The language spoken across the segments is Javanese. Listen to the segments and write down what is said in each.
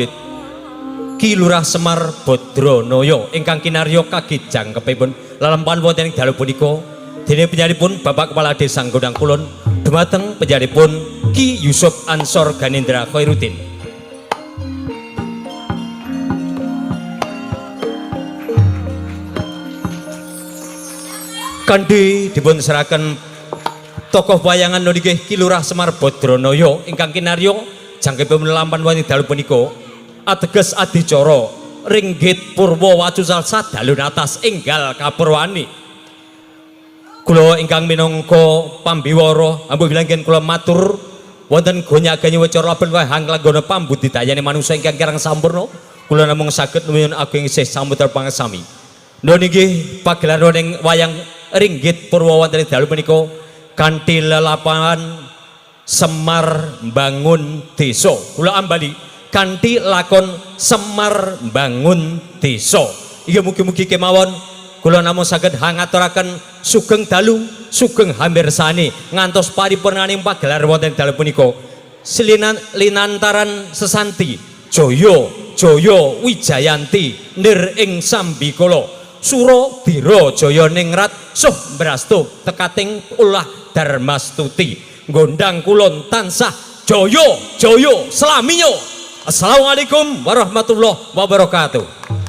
prajurit Ki Lurah Semar Badranaya ingkang kinarya kagit jangkepipun lelampahan wonten ing dalu punika dene panjenenganipun Bapak Kepala Desa Gondang Kulon dumateng panjenenganipun Ki Yusuf Ansor Ganendra Khairuddin. Kanthi dipun seraken tokoh wayangan niki Ki Lurah Semar Badranaya ingkang kinarya jangkepipun lelampahan wonten dalu punika ateges adicara ringgit purwa wacusal sadalun atas enggal kapurwani. Kula ingkang minangka pambiwara ambuh bilangken kula matur wonten gonya-ganyi wicara laben hang lenggana pambudidayane manungsa ingkang kirang sampurna. Kula namung saged nuwun agung isih samudra pangesami. Nuwun inggih pagelaran ing wayang ringgit purwa wonten dalu punika kanthi lelampahan Semar Bangun Desa. Kula ambali kanthi lakon Semar Bangun Desa. Inggih mugi-mugi kemawon kula namung saged hangaturaken sugeng dalu, sugeng hamirsani ngantos paripurnaning pagelar wonten dalu punika. Selinan linantaran sesanti jaya jaya wijayanti nir ing sambikala sura dira jaya ningrat suh mbrastu tekating ulah darmastuti gondang kulon tansah jaya jaya slaminyo. Assalamualaikum warahmatullahi wabarakatuh. Kawan.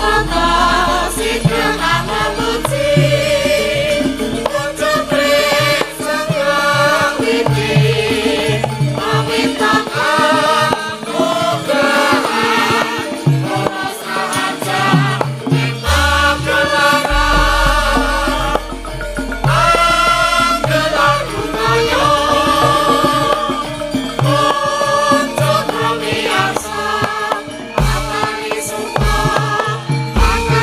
Tata sidang memuji Kunjung sanghyang widi Paminta kanugrahan Para sahaja ing pagelaran Panggelar budaya Kunjung miyarsa Batari Suta Batari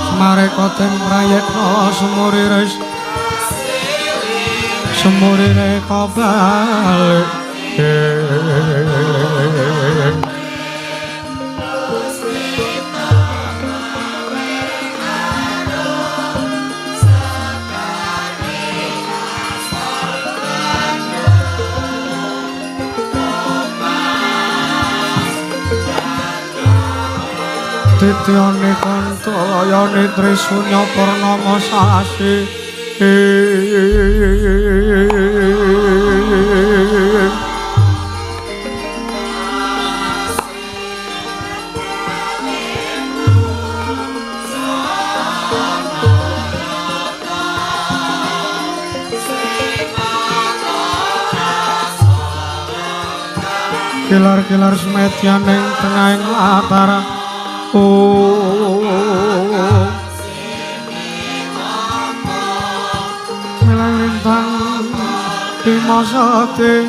Semarekoten prayitna semuriris semurire kabalik. Tityane kantayane Trisunya Purnama sasi. Kilar-kilar semedyan ing tengahing latar. Milang lintang Bima Sakti.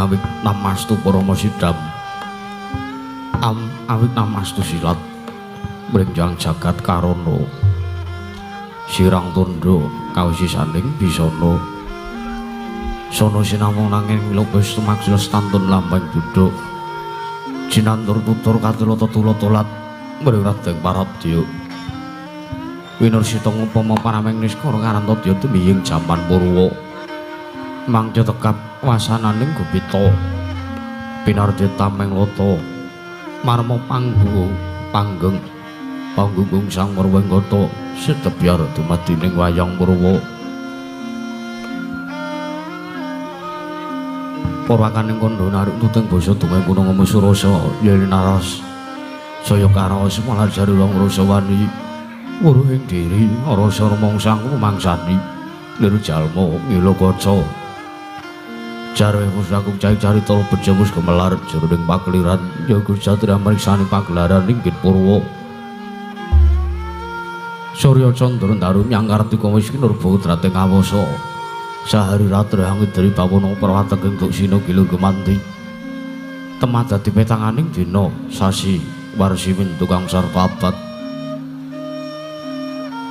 Awit namastu parama sidam awit namastu silat mrinjang jagat karana sirang tundha kawisisaning bisana sono sinamung nanging lupus tumaksila stantun lambang duduk jinantur tutur katulata tulata-tulat mring radeng parabdya winursita ngupama parameng niskara karantadya tumiying jaman purwa mangca tekap wasananing gupita pinardi tameng lata marma panggung panggeng panggung sang murwenggata setebyar dumadining wayang purwa purwakaning kandha narik tuting basa dongeng kuno ngumus rasa yen naras saya karaos malah jare wong rasa wani wuruhing diri rasa rumangsang rumangsani lir jalma ngila kaca jarwe pusakung cai carita bejo wis gemelar jroning pakeliran ya Gusti mriksani pagelaran inggih purwa Surya Candra ndaru nyang Kartika wis kinurba kudrate kawasa sahari ratri angidri bawana prawateking duksina gilur gemanti temah dadi petanganing dina sasi warsi windu kang sarta abad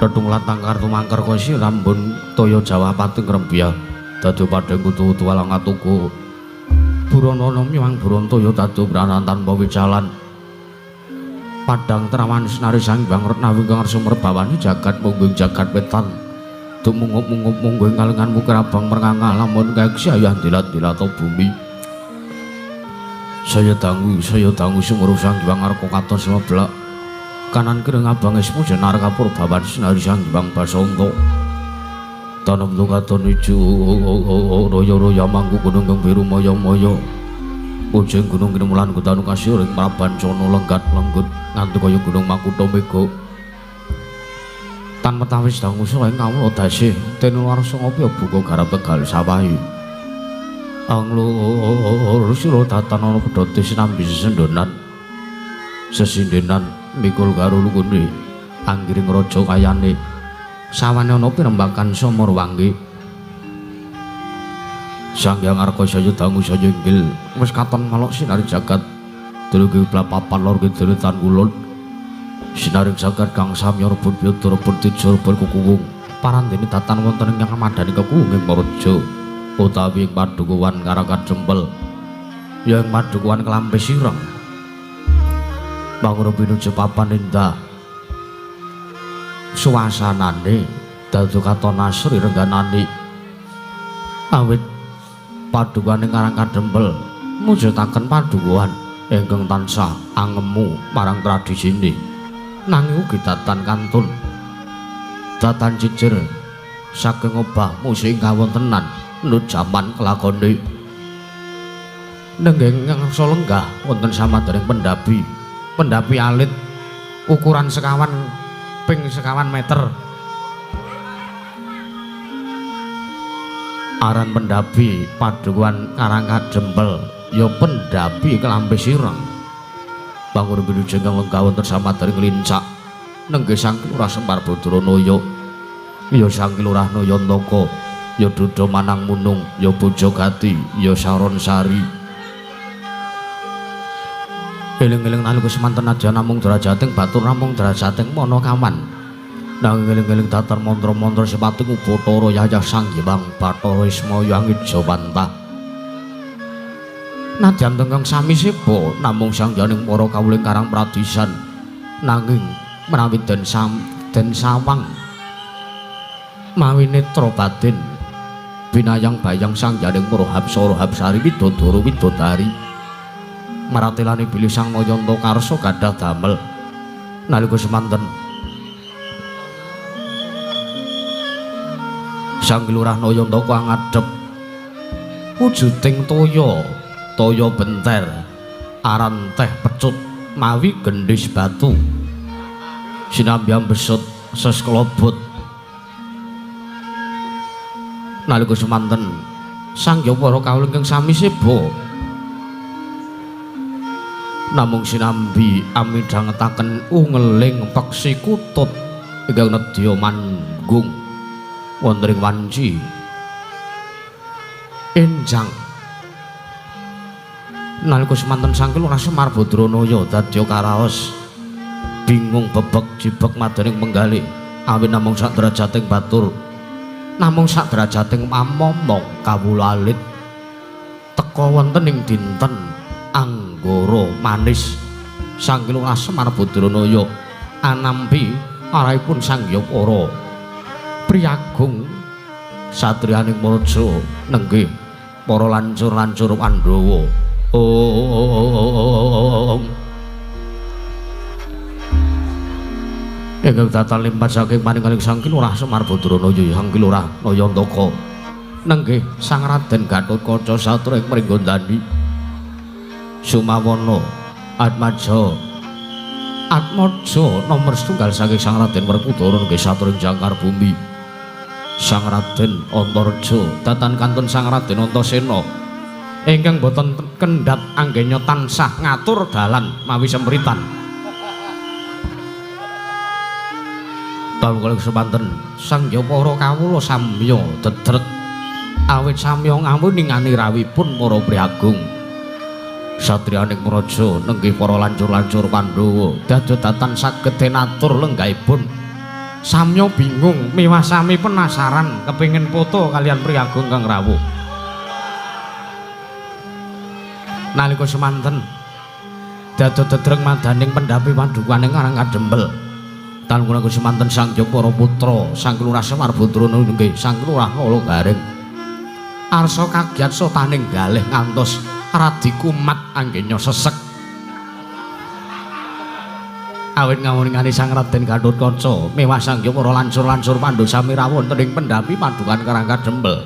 tetung latang kartu mangker kosi rambun toya Jawa pating rembiyah dadi padhang kutu walang atuku burono nyuwang burontaya dadi branan tanpa wicalan padang terawan senari sang Hyang Retnawi kang ngarsa merbawani jagat mungguing jagat wetan dumungup-mungup mungguing kalengan mukrabang mernganga lamun kaeksi ayah dilat-dilata bumi saya dangu sumuruh sang Hyang Arka katon semeblak kanan kiri ngabang esmu jenar kapur bawan senari sang Hyang Basanta tanem katon ijo royo-royo mangku gunung kang biru moyo-moyo ujung gunung kinemulan kutanu kasih ring prabancana lenggat lenggut nganti kaya gunung Makutha Mega tan metawis dangu sira ing kawula dasih tinular ngopi buka garap Tegal sawahi anglur sira datan ana pedhote sinambi sesendonan sesindenan mikul karo lukune anggiring raja kayane sawane ana pirembakan sumur wanggi Sang Hyang Arka saya dangu saya inggil wis katon malok sinari jagat duluge papan lor kidul tan kulon sinari jagat kang samya rebut byuda rebut tija rebut kukuwung parandene datan wonten ing ngamadani kekuwung ing Marja utawi ing padukuhan Karangkadempel ya ing padukuhan Klampis Ireng mangun pinuju papan indah suasanane dadi katon asri rengganane awit padukuhan ing Karangkadempel mujudaken padukuhan ingkang tansah angemu marang tradisine nanging ugi datan kantun datan cicir saking obah musik kawontenan nut jaman kelakone nenggeng ngangsa lenggah wonten samadharing pendapi pendapi alit ukuran sekawan ping sekawan meter aran pendapi padukuhan Karangkadempel ya pendapi Klampis Ireng bangun pinuju ingkang lenggah wonten samadharing lincak nenggih Sang Lurah Semar Badranaya ya Sang Lurah Nayantaka ya Duda Manang Munung ya Bojogati ya Saron Sari eling-eling nalika semanten aja namung derajating batur namung derajating mana kawan nanging eling-eling datar mantra-mantra sepating Ubathara Yayah Sang Hyang Bathara Ismaya Angijawantah Nadyan tengkang sami seba namung sangyaning para kawula Karang Pradisan nanging menawi den sawang mawi netra batin binayang bayang sangyaning para hapsara hapsari widodara widodari maratelani bilih Sang Nayanta karsa gadah damel nalika semanten Sang Lurah Nayantaka ngadhep wujuding toya toya benter aran teh pecut mawi gendhis batu sinambyam besut sesklobot nalika semanten sang hyang para kawula ingkang sami seba namung sinambi amidhangetaken ungeling peksi kutut ingkang nedya manggung wonten ing wanci enjang nalika semanten Sang Lurah Semar Badranaya dadya karaos bingung bebek jibek madaning penggalih awit namung sak derajating batur namung sak derajating mamomong kawula alit teka wonten ing dinten anggara manis Sang Lurah Semar Badranaya anampi arahipun Sang Hyang Para Priyagung satriyaning Praja nenggih para lancur-lancur Pandhawa. Om ingkang datan limpat saking paninggaling Sang Lurah Semar Badranaya Sang Lurah Nayantaka nenggih Sang Raden Gatotkaca satria ing Pringgondani Sumawana Atmaja Atmaja nomor setunggal saking Sang Raden Werkudara nenggih satria ing jangkar bumi Sang Raden Antareja datan kantun Sang Raden Antasena ingkang boten kendhat anggenya tansah ngatur dalan mawi sempritan. Taun kalih semanten Sang Hyang para kawula samya dedret awit samya ngawuningani rawuhipun para priyagung satriyaning praja nenggih para lancur-lancur Pandhawa dados datan saged den atur lenggahipun. Samya bingung miwah sami penasaran kepingin foto kalian priyagung kang rawuh. Nalika semanten dados dedreng madaning pendhapi padukaning Karang Kadempel. Tan kula semanten Sang Hyang para putra Sang Lurah Semar Badranaya nggih Sang Lurah Nala Gareng arsa kagiat sotaning galih ngantos radi kumat anggenya sesek awit ngawuningani Sang Raden Gatotkaca mewah Sang Hyang para lancur-lancur Pandhawa sami rawuh wonten ing pendhapi padukan Karang Kadempel.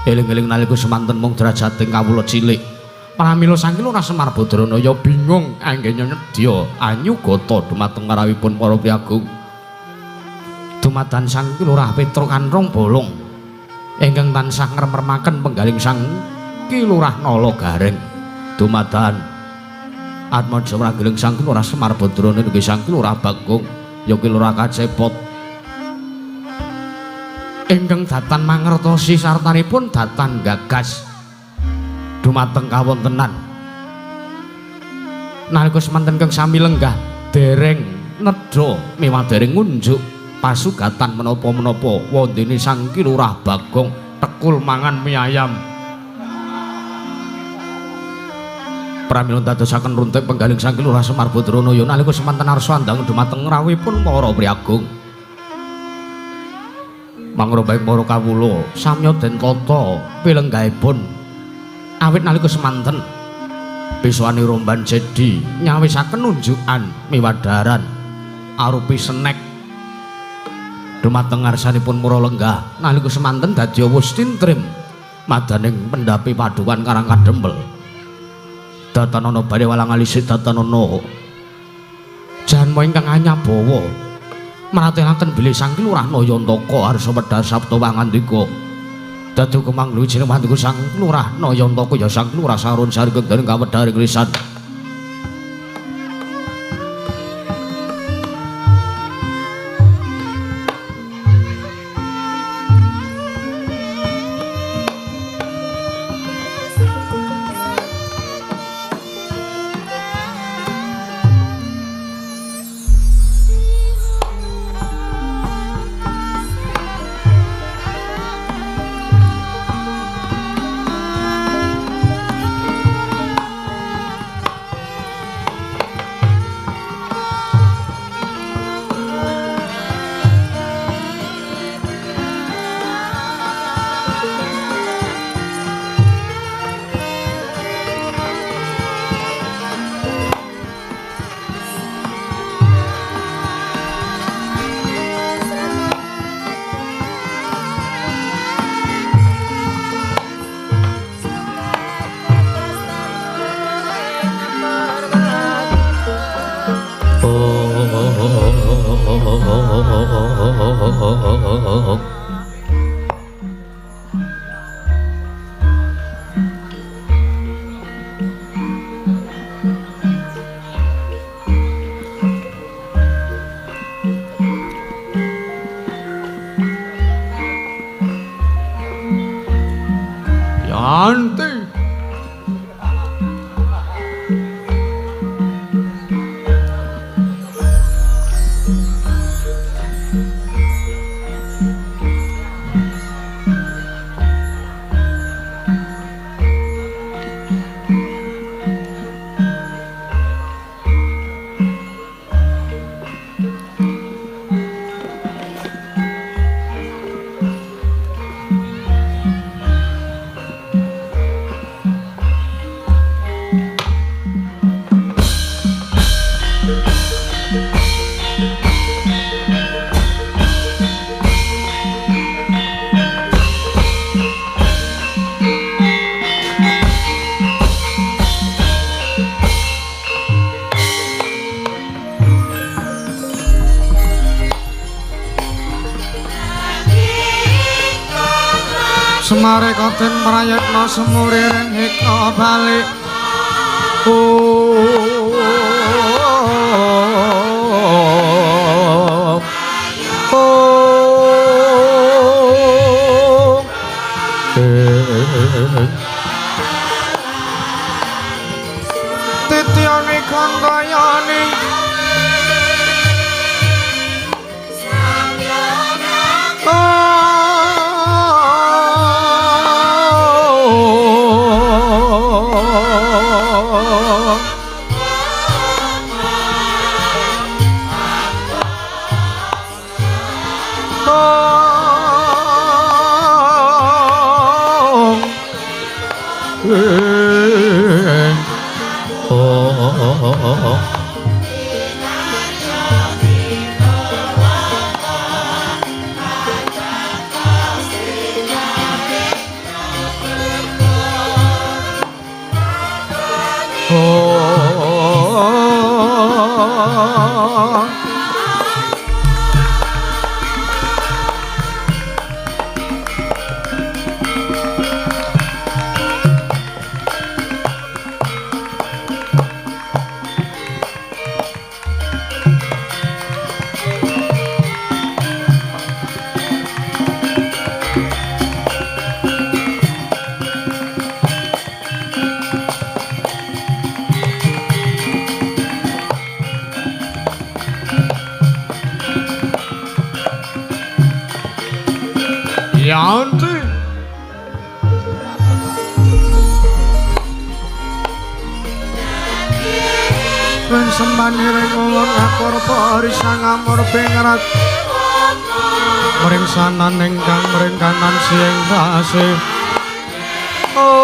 Eling-eling nalika semanten mung derajating kawula cilik pramila Sang Lurah Semar Badranaya bingung anggenya nyedya anyugata dumateng rawuhipun para priyagung. Dumadan Sang Lurah Petruk Kanrong Bolong ingkang tansah ngremremaken penggaling Sang Lurah Nala Gareng. Dumadan Atmaja mranggiling Sang Lurah Semar Badranaya nggih Sang Lurah Bagong ya Ki Lurah Kacepot ingkang datan mangertosi sartanipun datan gagas dumateng kawontenan. Nalika semanten kang sami lenggah dereng nedha miwah dereng ngunjuk pasugatan menapa-menapa wondene Sang Ki Lurah Bagong tekul mangan mie ayam. Pramila dadosaken runtuh penggaling Sang Ki Lurah Semar Badranaya nalika semanten arsa andhang dumateng rawuhipun para priyagung. Mangrobaing para kawula samya den tata pilenggahipun awit nalika semanten piswane romban jedi nyawisaken unjukan miwadaran arupi senek dumateng ngarsanipun mura lenggah nalika semanten dadi wus tintrim madaning pendhapi padukan Karang Kadempel. Datanana bali walang alise datanana janma ingkang anyabawa maratelaken bilih Sang Ki Lurah Nayantaka arsa wedhar sabda pangandika. Dadi kemanglu jeneng mandika Sang Lurah Nayantaka ya Sang Lurah Sarun Sari kang kawedharing lisan. Yanti. Semare koten prayitna semuriring hika balik. Oh, oh, titiyane kandayane Yanti. Sembani ring ulun ngapur parisang ngamur pingrat mringsanan ingkang mringkanan siang tasih. Oh,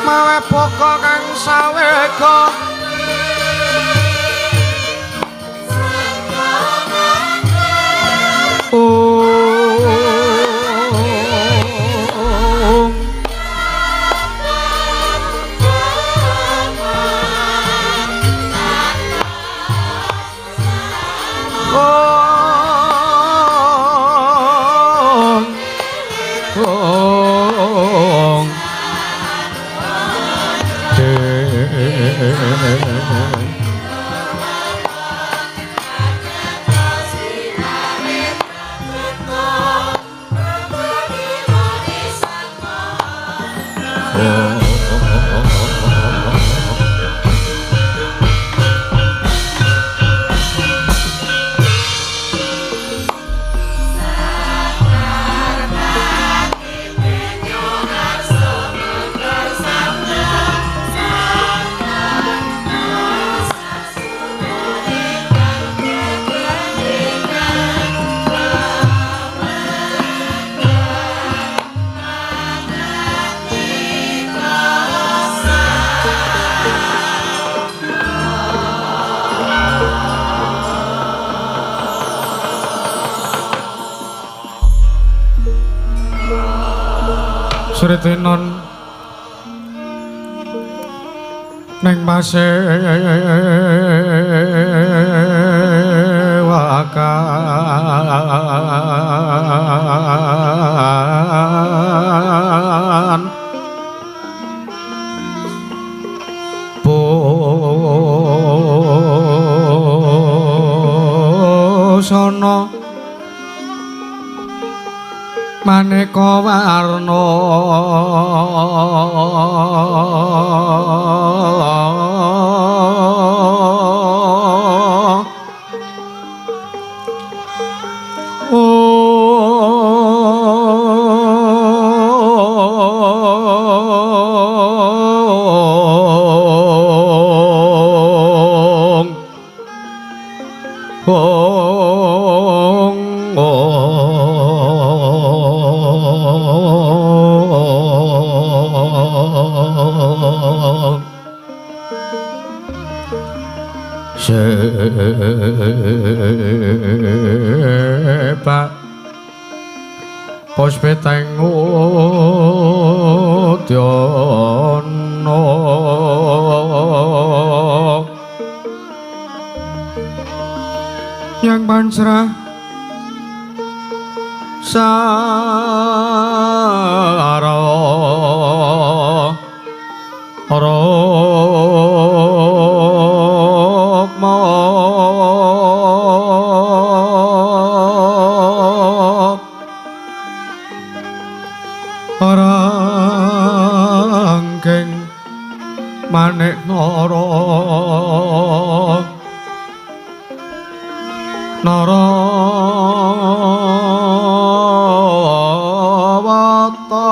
mawe boko kang sawega Sritinon Ning pasewakan busana maneka warna Sepak Puspiteng udyana yang pansrah sara rukma rangkeng manik nara nara wata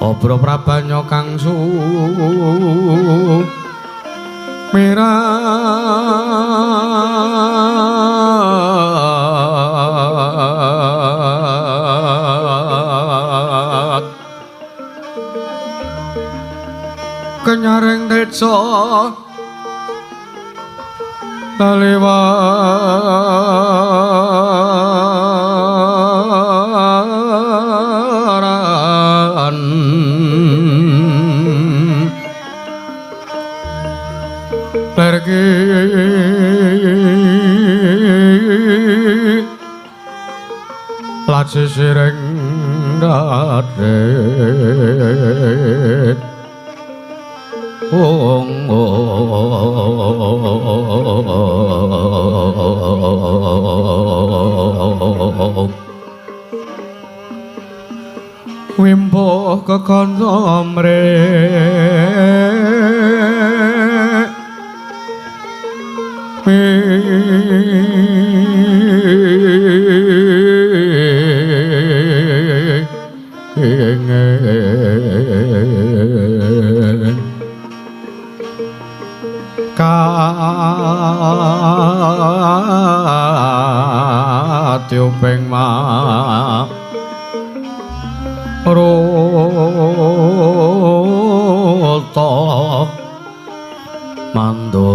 Obro prabanya kang su mirat kenyaring teja taliwaran pergi laci sireng dadet ong wimbo kekandha mrek Katyuping ma ruta mando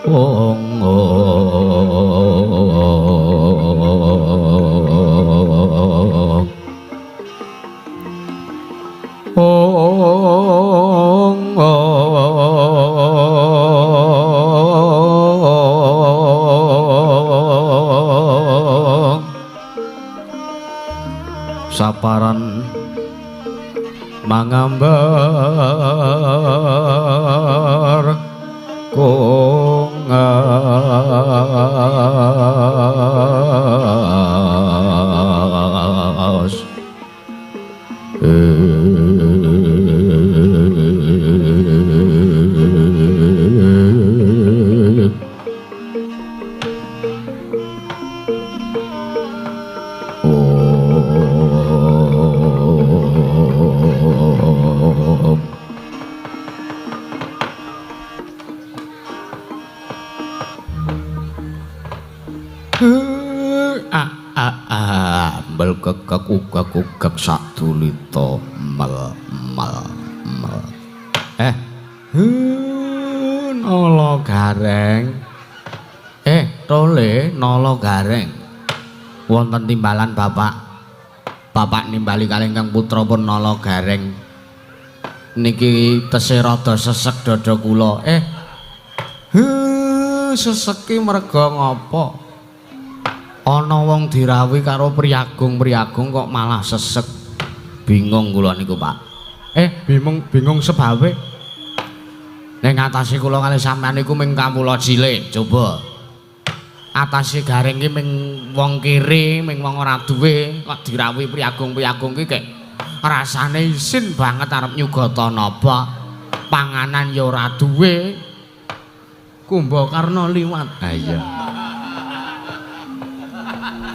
ong ong saparan mangambar kongas Oh. A a a mel kekek ugek ugek sadulita mel mel mel. Eh. Nala Gareng. Eh, tole Nala Gareng. Wonten timbalan Bapak. Bapak nimbali kalih ingkang putra pun Nala Gareng. Niki tesih rada sesek dada kula. Eh. Seseki merga ngapa? Ana wong dirawuhi karo priyagung-priyagung kok malah sesek. Bingung kula niku, Pak. Eh, bingung bingung sebabe. Ning atase kula kalih sampean niku ming kawula cilik, coba. Atase Gareng ki ming wong kere, ming wong ora duwe, kok dirawuhi priyagung-priyagung ki kek rasane isin banget arep nyugata napa. Panganan ya ora duwe. Kumbakarna liwat. Ha iya.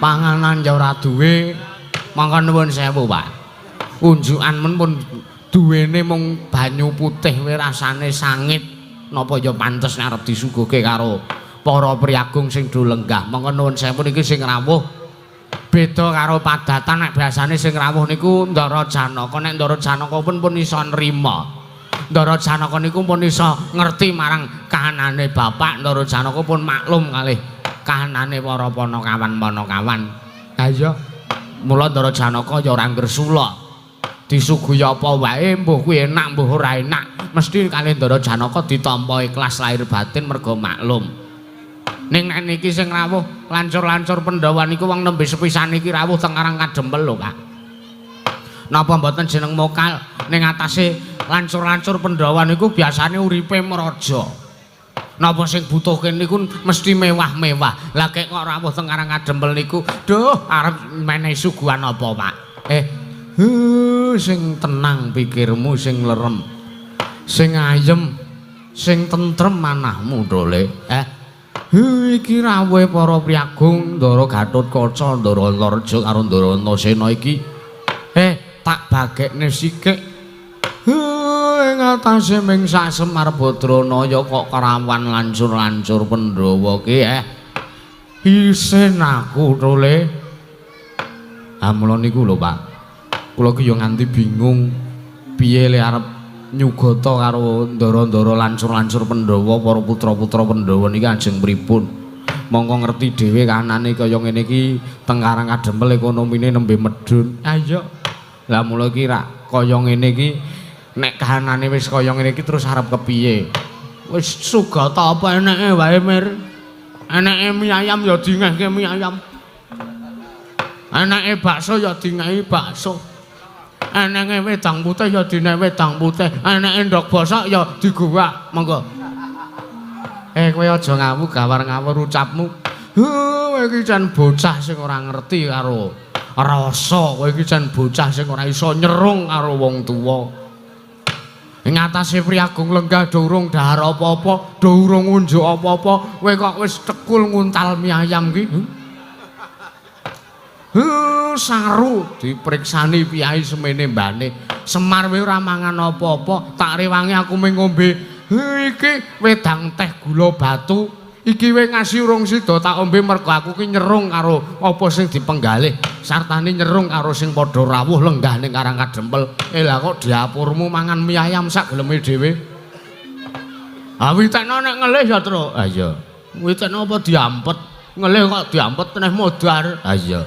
Panganan ya ora duwe. Mangka nuwun sewu, Pak. Unjukan men pun duwene mung banyu putih wae rasane sangit. Napa ya pantes nek arep disuguhke karo para priyagung sing do lenggah. Mangka nuwun sewu niki sing rawuh beda karo padatan nek biasane sing rawuh niku Ndara Janaka. Nek Ndara Janaka pun pun iso nrima. Ndara Janaka niku pun iso ngerti marang kahanane bapak. Ndara Janaka pun maklum kalih kahanane para panakawan-panakawan. Ha iya. Mula Ndara Janaka ya ora ngresula. Disuguhi apa wae mbuh kuwi enak mbuh ora enak, mesti kalih Ndara Janaka ditampa ikhlas lahir batin merga maklum. Ning nek niki sing rawuh lancur-lancur Pandhawa niku wong nembe sepisan iki rawuh teng Karang Kadempel lho, Pak. Napa mboten jeneng mokal ning atase lancur-lancur Pandhawa niku biasane uripe mraja. Napa sing butuhke niku mesti mewah-mewah. Lah kek kok rawuh teng Karang Kadempel niku, duh arep menehi suguhan apa, Pak? Eh, sing tenang pikirmu, sing lerem, sing ayem, sing tentrem manahmu, Dole. Eh, iki rawuhe para priyagung Ndara Gatotkaca, Ndara Antareja karo Ndara Antasena iki. Eh, tak bagekne sikik. Ing atase ming sak Semar Badranaya kok kerawan lancur-lancur Pandhawa ki eh. Isin aku, Dole. Ha mula niku lho, Pak. Kula ki ya nganti bingung piye le arep nyugata karo ndara-ndara lancur-lancur Pandhawa, para putra-putra Pandhawa niki ajeng pripun. Mongko ngerti dhewe kahanane kaya ngene iki teng Karang Kadempel ekonomine nembe medhun. Ha iya. Lah mula iki rak kaya ngene iki nek kahanane wis kaya ngene iki terus arep kepiye? Wis sugata apa eneke wae, Mir. Eneke mie ayam ya dingehke mie ayam. Eneke bakso ya dingehi bakso. Enenge wedang putih ya dinehi wedang putih. Eneke ndok bosok ya diguwak. Monggo. Eh, kowe aja ngawur gawar ngawur ucapmu. Kowe iki jan bocah sing ora ngerti karo rasa. Kowe iki jan bocah sing ora iso nyerung karo wong tuwa. Ing atase priyagung lenggah do urung dahar apa-apa, do urung unjuk apa-apa, kowe kok wis tekul nguntal mie ayam ki. Saru dipriksani piyai semene mbane. Semar wae ora mangan apa-apa, tak rewangi aku mung ngombe. Iki wedang teh gula batu. Iki wae ngasi urung sida tak ombe mergo aku ki nyerung karo apa sing dipenggalih. Sartane nyerung karo sing padha rawuh lenggah ning Karang Kadempel. Eh lah kok diapurmu mangan mie ayam sak geleme dhewe. Ha witekno nek ngelih ya, Tru. Ha iya. Witekno apa diampet? Ngelih kok diampet neh modar. Ha iya.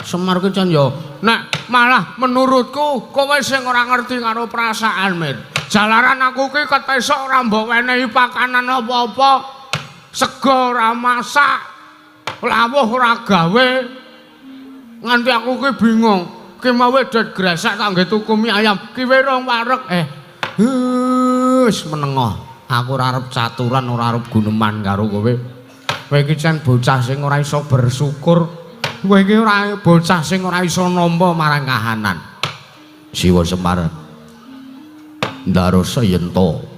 Semar ki jan ya nek malah menurutku kowe sing ora ngerti karo perasaan, Mir. Jalaran aku ki ketesok ora mbok wenehi pakanan apa-apa. Sego ora masak, lawuh ora gawe. Nganti aku ki bingung. Ki mau wedet gresek tak nggo tuku mie ayam. Ki wae rong wareg. Eh, wis menengah. Aku ora arep caturan, ora arep guneman karo kowe. Kowe iki jan bocah sing ora iso bersyukur. Kowe iki ora bocah sing ora iso nampa marang kahanan. Siwa Semar. Ndarosa yen to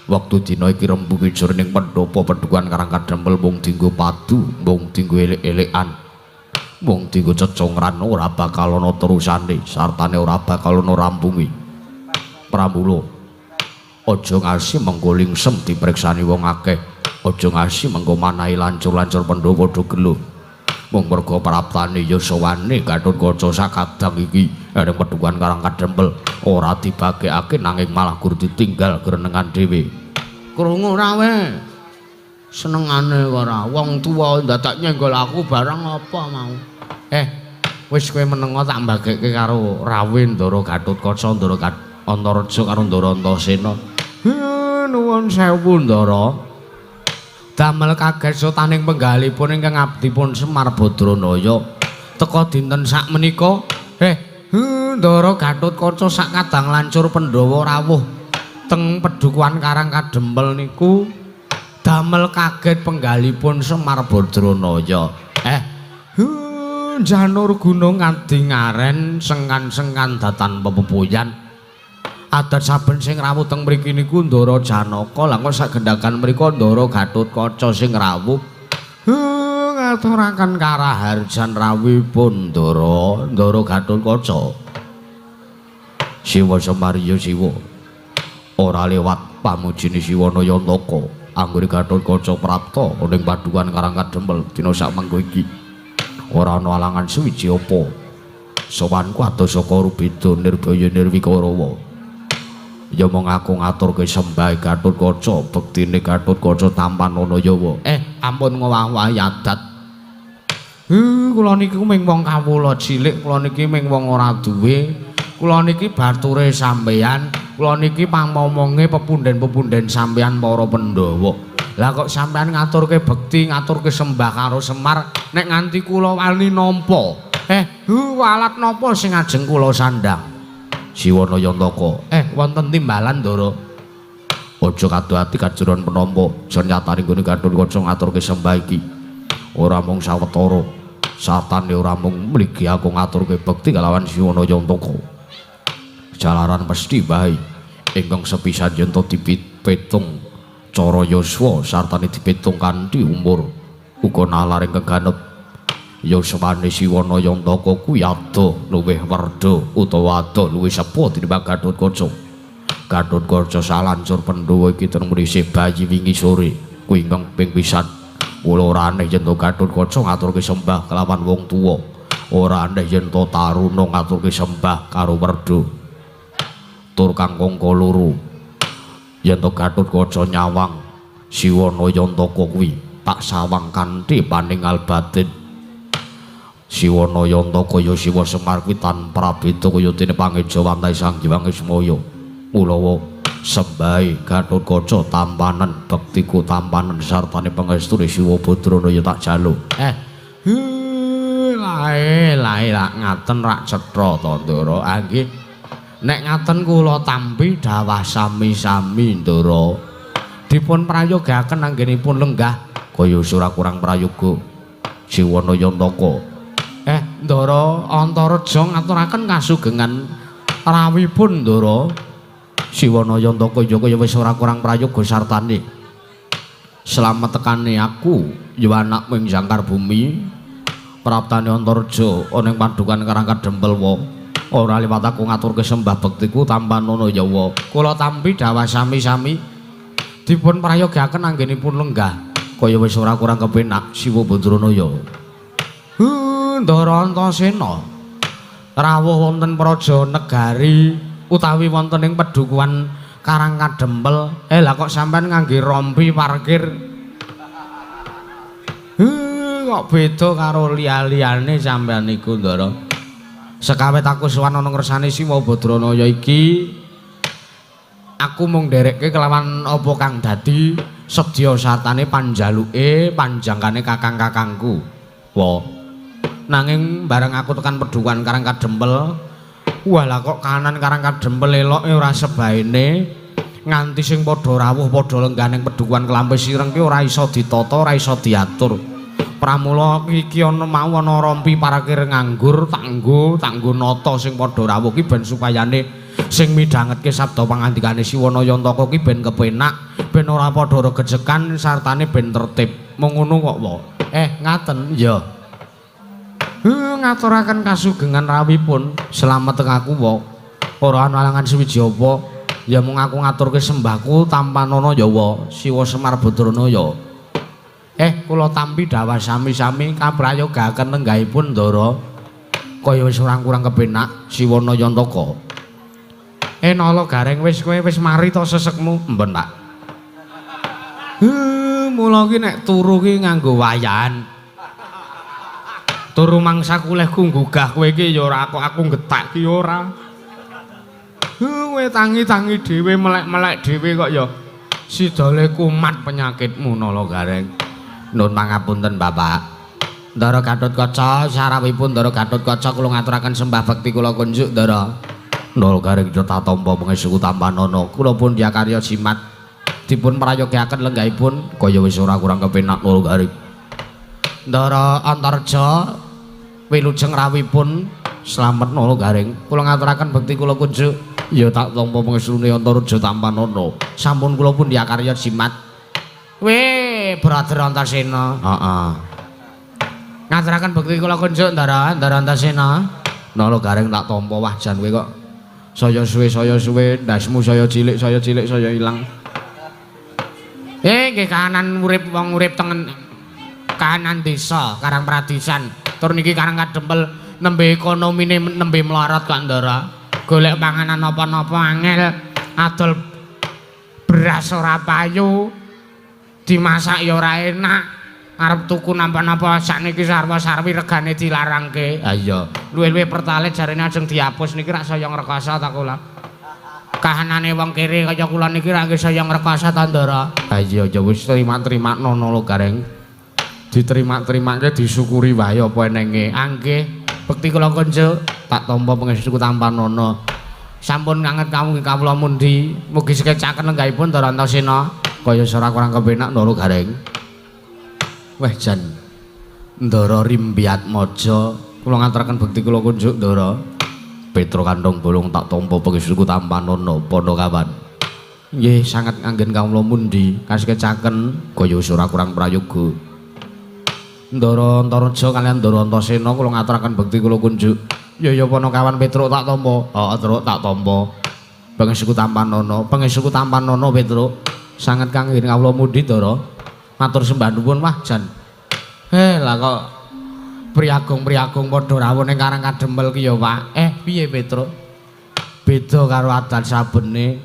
wektu dina iki rembuge jroning pendhapa Padukuhan Karang Kadempel mung dienggo padu, mung dienggo elek-elekan, mung dienggo cecongran, ora bakal ana terusane, sartane ora bakal ana rampunge. Pramula aja ngasi mengko lingsem dipriksani wong akeh. Aja ngasi mengko manahi lancur-lancur Pandhawa do gelo. Mung merga praptane yasawane Gathotkaca sakadang iki ing Padukuhan Karang Kadempel ora dibagekake nanging malah gur ditinggal grenengan dhewe. Krungu ora we? Senengane ora wong tuwa dadak nyenggol aku barang apa mau. Wis kowe menengo tak mbagekke karo Rawe Ndara Gathotkaca Ndara Antareja karo Ndara Antasena. Nuwun sewu Ndara. Damel kaget sotaning penggalipun ingkang abdipun Semar Badranaya. Teka dinten sakmenika, Ndara Gathotkaca sak kadang lancur Pandhawa rawuh teng Padukuhan Karang Kadempel niku damel kaget penggalipun Semar Badranaya. Janur gunung adi ngaren sengkan-sengkan datan pepepuyan. Adat saben sing rawuh teng mriki niku Ndara Janaka, lah kok sagendhagan mriku Ndara Gathotkaca sing rawuh. Ngaturaken karaharjan rawuhipun Ndara, Ndara Gathotkaca. Siwa Semar ya Siwa. Ora lewat pamujine Siwa Nayantaka, anggone Gathotkaca prapta ning Padukuhan Karang Kadempel dina sakmengko iki. Ora ana alangan suwiji apa. Sowanku adoh saka Rubeda Nirbaya Nirwikarawa. Ya mung aku ngaturke sembah Gathotkaca, bektine Gathotkaca tampanana yawa. Ampun ngowah-owahi adat. Kula niki mung wong kawula cilik, kula niki mung wong ora duwe. Kula niki bature sampeyan, kula niki pamomonge pepunden-pepunden sampeyan para Pandhawa. Lah kok sampeyan ngaturke bekti, ngaturke sembah karo Semar, nek nganti kula wani nampa. Walat napa sing ajeng kula sandhang? Siwa Nayantaka. Wonten timbalan Ndara. Aja kadoh ati kajuron penampa, jan nyatane nggone Gathotkaca ngaturke sembah iki. Ora mung sawetara, satane ora mung mligi aku ngaturke bekti kalawan Siwa Nayantaka. Jalaran mesti bae ingkang sepisan yen to dipitung cara yuswa sartane dipitung kanthi umur uga nalar ingkang ganep. Yuswane Siwa Nayantaka kuwi adoh luwih werda utawa adoh luwih sepuh tinimbang Gathotkaca. Gathotkaca salancur Pandhawa iki ten mrisih bayi wingi sore kuwi ingkang ping pisan. Mula ora aneh yen to Gathotkaca ngaturke sembah kelawan wong tuwa. Ora aneh yen to taruna ngaturke sembah karo werda. Tur kang kangka loro yen to Gathotkaca nyawang Siwa Nayantaka kuwi tak sawang kanthi paningal batin. Siwa Nayantaka ya Siwa Semar kuwi tanpa prabeda kaya dene pangejawantahe Sang Hyang Ismaya. Mulawa sembahe Gathotkaca tampanen bektiku tampanen sartane pangestune Siwa Badranaya tak jaluk. Lae lae lak ngaten rak cetha to Ndara. Ah nggih. Nek ngaten kula tampi dawah sami-sami Ndara. Dipun prayogakaken anggenipun lenggah kaya ora kurang prayoga Siwa Nayantaka. Ndara Antareja ngaturaken kasugengan rawuhipun Ndara. Siwa Nayantaka ya kaya wis ora kurang prayoga sartane. Slamet tekane aku ya anakmu ing jangkar bumi. Praptane Antareja ana ing Padukuhan Karang Kadempel wa. Ora liwat aku ngaturke sembah bektiku tampanana yawa. Kula tampi dawah sami-sami dipun prayogakaken anggenipun lenggah kaya wis ora kurang kepenak Siwa Badranaya. Ndara Antasena rawuh wonten praja negari utawi wonten ing Padukuhan Karang Kadempel. Lah kok sampean ngangge rompi parkir? Kok beda karo liya-liyane sampean niku Ndara. Sekawet aku sowan ana ngersane Siwa Badranaya iki, aku mung nderekke kelawan apa kang dadi sedya sartane panjaluke panjangkane kakang-kakangku. Wa. Nanging bareng aku tekan Padukuhan Karang Kadempel, walah kok kanan Karang Kadempel eloke ora sebaene, nganti sing padha rawuh padha lenggah ning Padukuhan Klampis Ireng ki ora iso ditata, ora iso diatur. Pramula iki ana mau ana rompi parkir nganggur tak nggo nata sing padha rawuh ki ben supayane sing midhangetke sabda pangandikane Siwa Nayantaka ki ben kepenak, ben ora padha regejekan sartane ben tertib. Mung ngono kok wa. Ngaten ya. Ngaturaken kasugengan rawuhipun slamet teng aku wa. Ora ana alangan suwiji apa. Ya mung aku ngaturke sembahku tampanana ya wa Siwa Semar Badranaya. Kula tampi dhawah sami-sami kaprayogaken lenggahipun Ndara. Kaya wis ora kurang kepenak Siwana Yantaka. Nala Gareng wis kowe wis mari to sesekmu? Mben, Pak. Mula ki nek turu ki nganggo wayahan. Turu mangsa kulehku nggugah kowe iki ya ora kok aku getak ki ora. Kowe tangi-tangi dhewe melek-melek dhewe kok ya sidale kumat penyakitmu Nala Gareng. Nun pangapunten Bapak. Ndara Gatotkaca sarawuhipun Ndara Gatotkaca kula ngaturaken sembah bekti kula kunjuk Ndara. Nala Gareng tak tampa pangestu tampanana. Kula pun diakarya jimat dipun prayogaken lenggahipun kaya wis ora kurang kepenak Nala Gareng. Ndara Antarja wilujeng rawuhipun slamet Nala Gareng. Kula ngaturaken bekti kula kunjuk. Ya tak tampa pangestune Antarja tampanana. Sampun kula pun diakarya jimat. Weh, brother Antasena. Heeh. Ngaturaken bekti kula kunjuk Ndara, Ndara Antasena. Nala Gareng tak tampa wah jan kowe kok saya suwe ndasmu saya cilik saya ilang. Nggih kahanan urip wong urip tengen kahanan desa Karang Pradisan. Tur niki Karang Kadempel nembe ekonomine nembe mlorot kok Ndara. Golek panganan napa-napa angel, adol beras ora payu. Dimasak ya ora enak. Arep tuku napa-napa sakniki sarwa-sarwi regane dilarangke. Ha iya, luwih-luwih pertalite jarene ajeng dihapus niki rak saya ngrekoso ta kula. Kahanane wong kere kaya kula niki rak nggih saya ngrekoso ta Ndara. Ha iya ya wis terima-terimakno Nala Gareng. Diterima-terimake disyukuri wae apa enenge. Nggih, bekti kula kunjuk tak tampa pangestu tampanana. Sampun nganget kamu kawula mundi, mugi sekecaken lenggahipun Ndara Antasena. Kaya ora kurang kepenak Nala Gareng. Wah jan Ndara Rimbiatmaja kula ngaturaken bekti kula kunjuk Ndara. Petro Kandong Bolong tak tampa pangestuku tampanana Panakawan. Nggih sanget nganggen kawula mundi kasekecaken kaya wis ora kurang prayoga. Ndara Antarja kaliyan Ndara Antasena kula ngaturaken bekti kula kunjuk. Ya ya Panakawan Petro tak tampa. Heeh Truk tak tampa. Pangestuku tampanana, pangestuku tampanana Petro. Sanget kangge kawula mundi Ndara. Matur sembah nuwun wah jan. Lah kok priagung-priagung padha rawuh ning Karang Kadempel ki ya, Pak. Piye Petro? Beda karo adat sabene.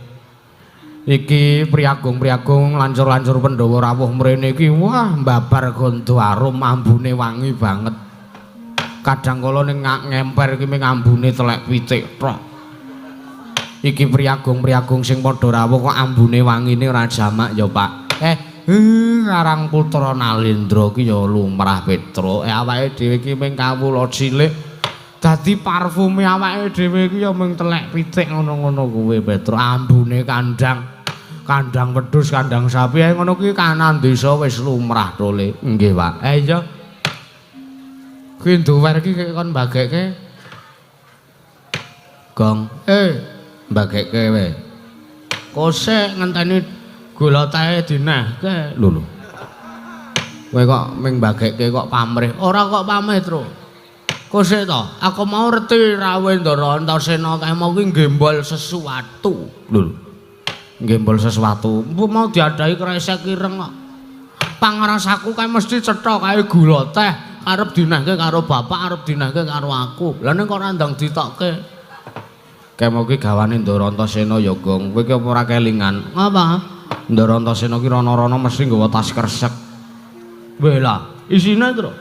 Iki priagung-priagung lancur-lancur Pandhawa rawuh mrene iki wah mbabar gondo arum ambune wangi banget. Kadang kala ning ngemper iki mung ambune telek pitik tok. Iki priagung-priagung sing padha rawuh kok ambune wangine ora jamak ya, Pak. Karang Putra Nalendra ki ya lumrah Petro. Awake dhewe iki mung kawula cilik. Dadi parfume awake dhewe iki ya mung telek pitik ngono-ngono kuwi Petro. Ambune kandang, kandang wedhus, kandang sapi ae ngono kuwi kanan desa wis lumrah tole. Nggih, Pak. Iya. Kuwi nduwer iki kon mbagekke. Gong. Mbagekke wae. Kosek ngenteni gula tae dinehke. Lho lho. Kowe kok ming mbagekke kok pamrih. Ora kok pamrih, Tru. Kosek to, aku mau reti rawuh Ndara Antasena kae mau ki nggembol sesuatu. Lho lho. Nggembol sesuatu. Mbok mau diadahi kresek ireng kok. Pangrasaku kae mesti cetha kae gula teh arep dinehke karo bapak, arep dinehke karo aku. Lah ning kok ora ndang ditokke. Kae mau ki gawane Ndara Antasena ya, Gong. Kowe ki apa ora kelingan? Ngapa? Ndara Antasena ki rono-rono mesti nggawa tas kresek. Weh lah, isine Tru.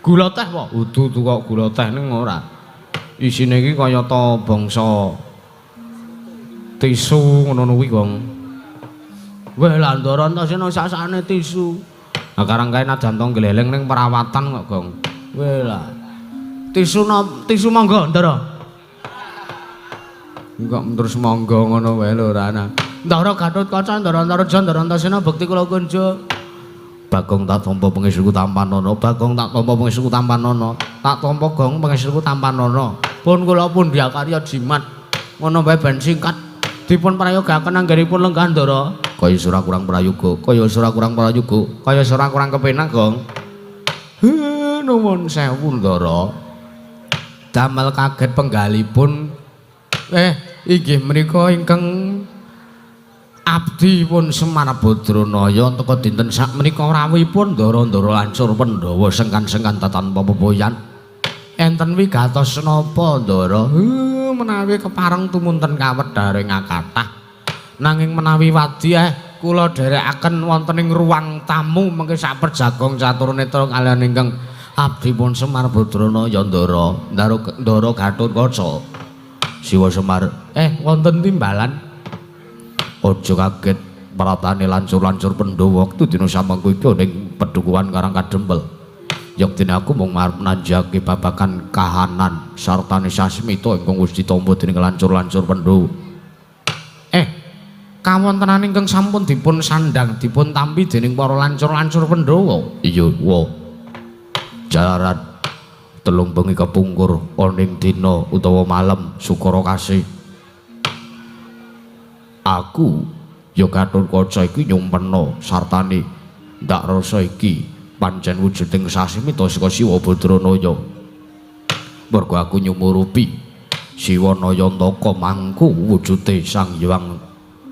Gula teh apa? Udu kok gula teh ning ora. Isine iki kaya ta bangsa tisu ngono kuwi, Gong. Weh lah Ndara Antasena sak-sakane tisu. Lah karang kae najan to gleleng ning perawatan kok, Gong. Weh lah. Tisu no, tisu monggo, Ndara. Kok terus monggo ngono wae lho ora ana. Ndara Gatotkaca, Ndara Antarja, Ndara Antasena bekti kula kunjuk. Bagong tak tampa pangestuku tampanana, Bagong tak tampa pangestuku tampanana, tak tampa Gong pangestuku tampanana. Pun kula pun diakarya jimat. Ngono wae ben singkat. Dipun prayogaken anggenipun lenggah Ndara. Kaya ora kurang prayoga, kaya ora kurang prayoga, kaya ora kurang kepenak, Gong. Nuwun sewu Ndara. Damel kaget penggalipun. Inggih menika ingkang Abdi pun Semar Badranaya teka dinten sakmenika rawuhipun ndara-ndara lancur Pandhawa sengkan-sengkan tanpa pepoyan. Enten wigatos napa ndara? Menawi kepareng tumunten kawedharing kathah. Nanging menawi wadi kula dherekaken wonten ing ruang tamu mengke sak perjagong catur netra kaliyan ingkang abdi pun Semar Badranaya ndara ndara Gathotkaca. Siwa Semar, wonten timbalan. Aja kaget pratane lancur-lancur Pandhawa wektu dina samangku iki ning pedukuhan Karang Kadempel. Yektine aku mung arep nanjake babagan kahanan sartane sasmita ingkang wis ditampa dening lancur-lancur Pandhawa. Kawontenan ingkang sampun dipun sandhang dipun tampi dening para lancur-lancur Pandhawa. Iya, wa. Jalaran telung bengi kepungkur ana ing dina utawa malem Sukara Kasih. Aku ya Gathotkaca iki nyumpena sartane ndak rasa iki pancen wujuding sasmita saka Siwa Badranaya. Mergo aku nyumurupi Siwa Nayantaka mangku wujude Sang Hyang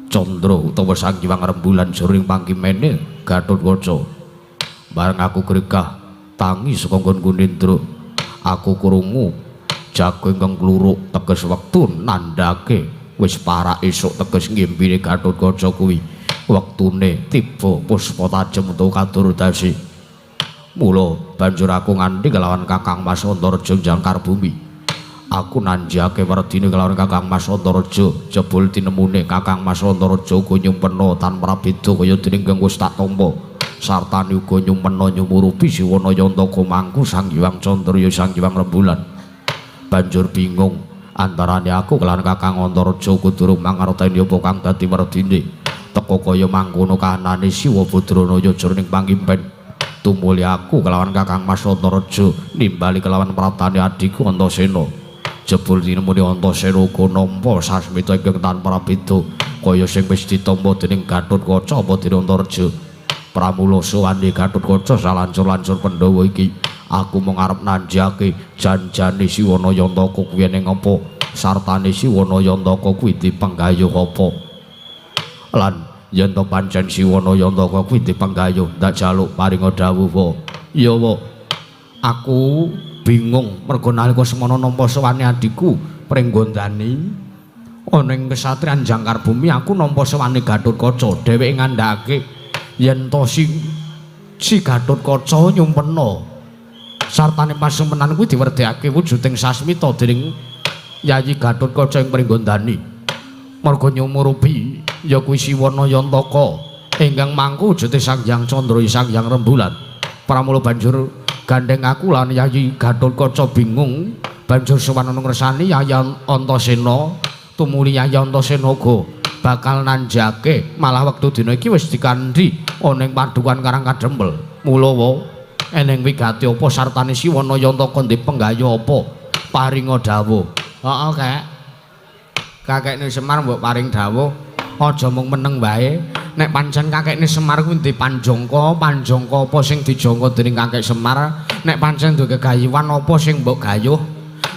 Candra utawa Sang Hyang Rembulan jroning pangkimene Gathotkaca. Bareng aku gregah tangi saka nggon Gunindra, aku krungu jago ingkang kluruk teges wektu nandhake wis parak esuk teges ngimpine Gathotkaca kuwi wektune tiba puspa tajem utawa kadurdasi. Mula banjur aku nganti kelawan Kakang Mas Antareja jangkar bumi. Aku nanjake werdine kelawan Kakang Mas Antareja, jebul tinemune Kakang Mas Antareja uga nyumpena tanpa beda kaya dening kang wis tak tampa. Sartane uga nyumpena nyumurupi Siwa Nayantaka mangku Sang Hyang Candra ya Sang Hyang Rembulan. Banjur bingung antarane aku kelawan Kakang Antareja uga durung mangerteni apa kang dadi werdine. Teka kaya mangkono kahanane Siwa Badranaya jroning pangimpen. Tumuli aku kelawan Kakang Mas Antareja nimbali kelawan pratane adhiku Antasena. Jebul tinemune Antasena uga nampa sasmita ingkang tanpa beda kaya sing wis ditampa dening Gathotkaca apa dening Antareja. Pramula sowane Gathotkaca salancur-lancur Pandhawa iki aku mung arep nanjake janjane Siwa Nayantaka kuwi ning apa, sartane Siwa Nayantaka kuwi dipenggayuh apa. Lan yen to pancen Siwa Nayantaka kuwi dipenggayuh ndak jaluk paringa dawuh wa. Iya wa. Aku bingung mergo nalika semono nampa sowane adhiku Pringgondani ana ing kesatriyan Jangkar Bumi aku nampa sowane Gathotkaca. Dheweke ngandhake yen to si Gathotkaca nyumpena sartane pasumpenan kuwi diwerdhekake wujuding sasmita dening Yayi Gathotkaca ing Pringgondani. Mergo nyumurupi ya kuwi Siwa Nayantaka ingkang mangku wujude Sang Hyang Candra Sang Hyang Rembulan. Pramula banjur gandheng aku lan Yayi Gathotkaca bingung, banjur sowan ana ngresani Yayi Antasena, tumuli Yayi Antasena uga bakal nanjake malah wektu dina iki wis dikandhi ana ing padukan Karang Kadempel. Mula wa eneng wigati apa sartane Siwa Nayantaka ndek penggayuh apa paringa dawuh. Heeh, Kek. Kakekne Semar mbok paring dawuh aja mung meneng wae. Nek pancen kakekne Semar kuwi ndek panjangka, panjangka apa sing dijangka dening kakek Semar? Nek pancen duwe gegayuhan apa sing mbok gayuh?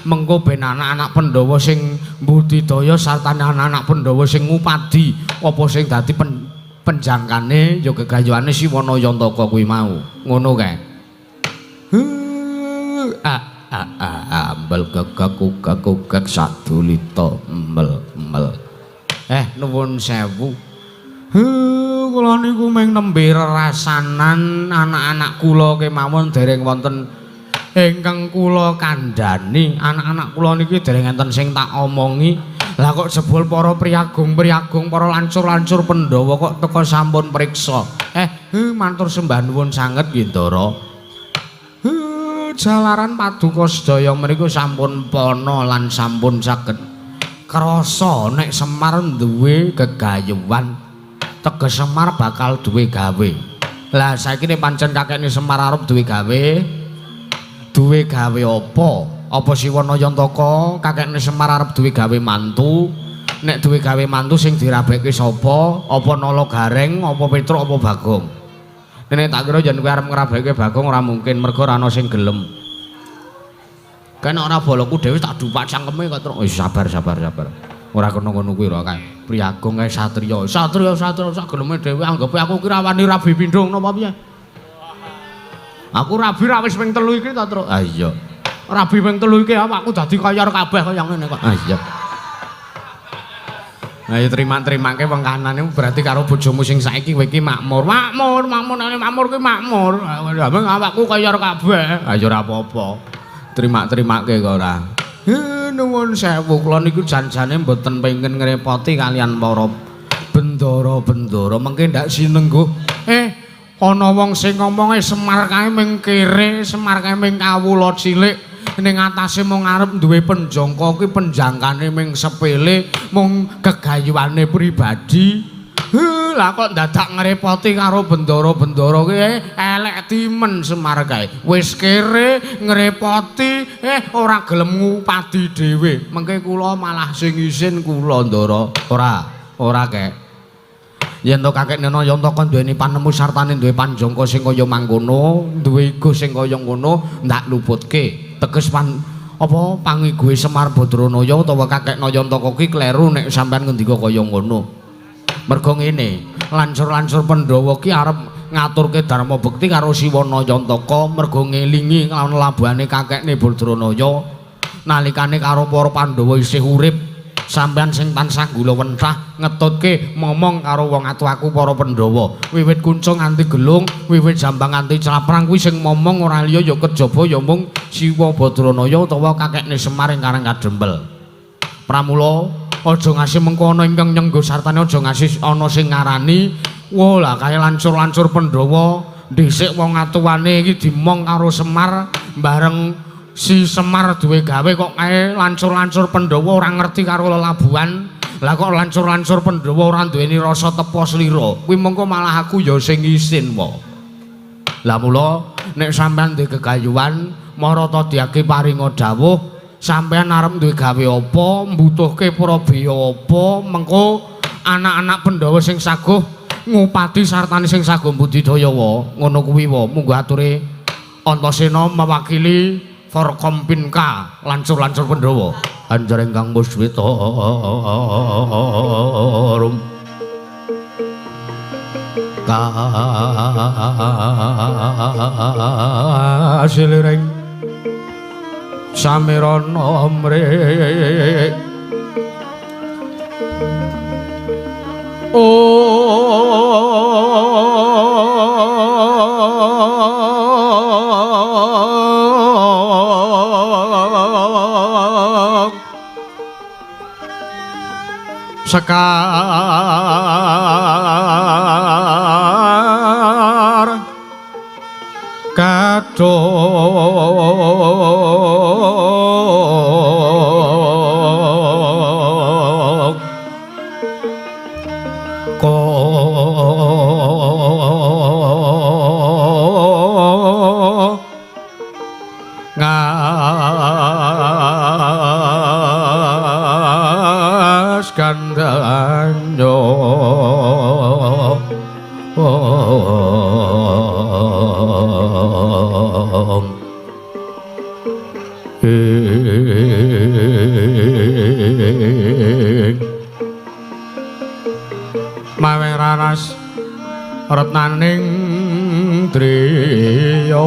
Mengko ben anak-anak Pandhawa sing mbudidaya sartane anak-anak Pandhawa sing ngupadi apa sing dadi penjangkane ya gegayuhane Siwa Nayantaka kuwi mau. Ngono kae. Ambel gegek ugek sadulita mel mel. Nuwun sewu. Kula niku mung nembe rerasanan anak-anak kula kemawon dereng wonten ingkang kula kandhani. Anak-anak kula niki dereng enten sing tak omongi. Lah kok jebul para priyagung-priyagung, para lancur-lancur Pandhawa kok teka sampun priksa. Matur sembah nuwun sanget nggih Ndara. Jalaran paduka sedaya mriku sampun pana lan sampun saged krasa nek Semar duwe gegayuhan. Teges Semar bakal duwe gawe. Lah saiki nek pancen kakekne Semar arep duwe gawe, duwe gawe apa? Apa Siwa Nayantaka kakekne Semar arep duwe gawe mantu? Nek duwe gawe mantu sing dirabeke sapa? Apa Nala Gareng, apa Petruk, apa Bagong? Nek tak kira yen kowe arep ngrabeke Bagong ora mungkin mergo ora ana sing gelem. Kan ora boloku dhewe tak dupak cangkeme kok Truk. Wis sabar sabar sabar. Ora kena ngono kuwi ora kae. Priyagung kae satriya. Satriya-satriya sak geleme dhewe anggepe aku ki ra wani rabi pindho napa piye. Aku rabi ra wis ping 3 iki ta, Truk. Ah iya. Rabi ping 3 iki awakku dadi kaya kabeh kaya ngene kok. Ah iya. Ayo terima-terimake wong kanan iku berarti karo bojomu sing saiki kowe iki makmur. Makmur, makmur, makmur kuwi makmur. Lha awakku kaya kabeh. Ah ya ora apa-apa. Terima-terimake kok ora. Nuwun sewu kula niku jan-jane mboten pengen ngrepoti kalian para bendara-bendara mengke ndak sinengguh. Ana wong sing ngomonge Semar kae ming kere, Semar kae ming kawula cilik. Ning atase mung arep duwe penjangka kuwi penjangkane ming sepele, mung gegayuhane pribadi. Lah kok dadak ngrepoti karo bendara-bendara kuwi elek timen Semar kae. Wis kere ngrepoti, ora gelem ngupadi dhewe. Mengke kula malah sing isin kula Ndara. Ora, ora kek. Yen to kakek Nena Yantaka duweni panemu sartane duwe panjangka sing kaya mangkono, duwe igo sing kaya ngono, ndak luputke. Teges pan apa pangigoe Semar Badranaya utawa kakek Nayantaka ki kleru nek sampean ngendika kaya ngono. Mergo ngene, lancur-lancur Pandhawa ki arep ngaturke dharma bekti karo Siwa Nayantaka mergo ngelingi lawan labuhane kakekne Badranaya nalikane karo para Pandhawa isih urip. Sampeyan sing tansah gula wentah ngetutke momong karo wong atuh aku para Pandhawa. Wiwit kuncung nganti gelung, wiwit jambang nganti claprang kuwi sing momong ora liya ya kejaba ya mung Siwa Badranaya utawa kakekne Semar ing Karang Kadempel. Pramula aja ngasih mengko ana ingkang nyenggo sartane aja ngasih ana sing ngarani, wah lah kae lancur-lancur Pandhawa dhisik wong atuwane iki dimong karo Semar bareng si Semar duwe gawe kok kae lancur-lancur Pandhawa ora ngerti karo lelabuhan. Lah kok lancur-lancur Pandhawa ora duweni rasa tepa slira. Kuwi mengko malah aku ya sing isin wae. Lah mula nek sampean duwe gegayuhan marata diake paringa dawuh, sampean arep duwe gawe apa, mbutuhke prabeya apa, mengko anak-anak Pandhawa sing saguh ngupati sartane sing saguh budidaya wa. Ngono kuwi wa munggo ature Antasena mewakili Forkompinka lancur-lancur Pandhawa. Anjar ingkang muswita rum kasiliring samirana mrih Sekar kadung ko ngas gandanyo mawe raras retnaning driya.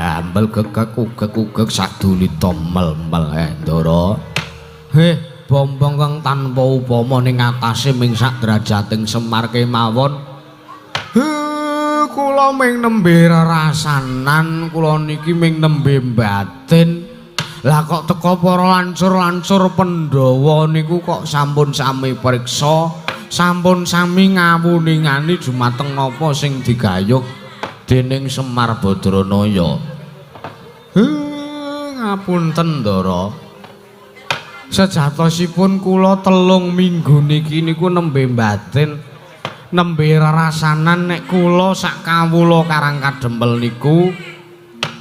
Ambel gegek ugek-ugek sadulita mel-mel Ndara. Heh, bombong kang tanpa upama ning atase ming sak derajating Semar kemawon. Heh, kula ming nembe rerasanan, kula niki ming nembe batin. Lah kok teka para lancur-lancur Pandhawa niku kok sampun sami priksa, Sampun sami ngawuningani jumateng napa sing digayuh dening Semar Badranaya. Ngapunten Ndara. Sejatosipun kula 3 minggu niki niku nembe batin, nembe rerasanan nek kula sak kawula Karang Kadempel niku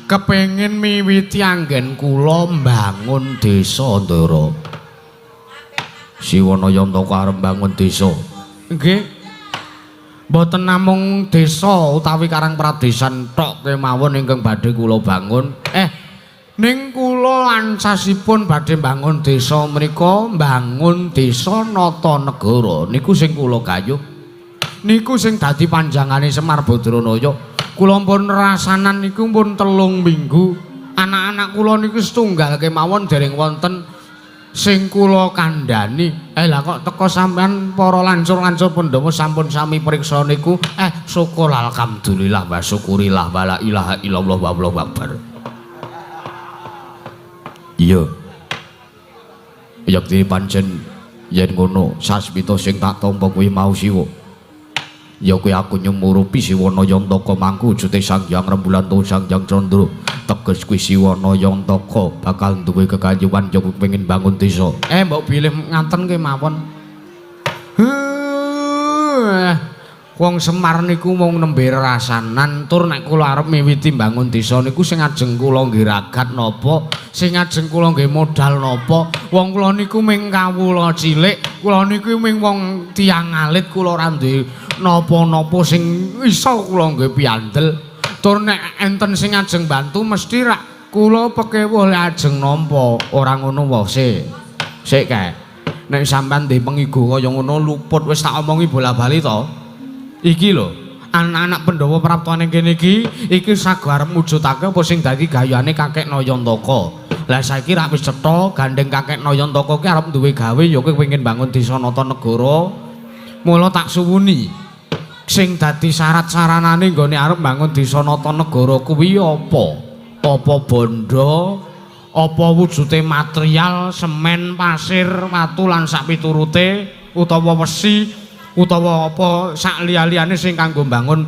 kepengin miwiti anggen kula mbangun desa, Ndara. Siwana Yantaka arep mbangun desa. Nggih. Mboten namung desa utawi Karang Pradesan tok kemawon ingkang badhe kula bangun. Ning kula lancasipun badhe mbangun desa menika mbangun desa nata negara niku sing kula gayuh. Niku sing dadi panjangane Semar Badranaya. Kula pun rasanan niku pun 3 minggu. Anak-anak kula niku setunggal kemawon dereng wonten sing kula kandhani. Lah kok teko sampean para lancur-lancur Pandhawa sampun sami priksa niku. Syukur alhamdulillah wa syukurillah wa la ilaha illallah wa allahu akbar. Iya. Yektine pancen yen ngono sasmita sing tak tampa kuwi mau Siwa. Ya kuwi aku nyumurupi Siwana Yantaka mangku wujute Sang Hyang Rembulan utawa Sang Hyang Candra. Teges kuwi Siwana Yantaka bakal duwe kekayuan ya kuwi pengin bangun desa. Mbok bilih ngaten kemawon. Wong Semar niku mung nembe rasanan tur nek kula arep miwiti mbangun desa niku sing ajeng kula nggih ragat napa, sing ajeng kula nggih modal napa. Wong kula niku ming kawula cilik, kula niku ming wong tiyang alit, kula ora duwe napa-napa sing iso kula nggih piandel. Tur nek enten sing ajeng bantu mesti rak kula pekewuh lek ajeng nampa. Ora ngono wae sik. Sik kae. Nek sampean ndek pengigo kaya ngono luput wis tak omongi bola-bali to. Iki lho, anak-anak Pandhawa praptane kene iki, iki sago arep mujudake apa sing dadi gayane Kakek Nayantaka. Lah saiki rak wis cetha gandeng Kakek Nayantaka ki arep duwe gawe ya kowe pengin bangun desa nata negara. Mula tak suwuni. Sing dadi syarat saranane nggone arep bangun desa nata negara kuwi apa? Apa bondo? Apa wujude material, semen, pasir, watu lan sak piturute utawa wesi utawa apa sak liya-liyane sing kanggo mbangun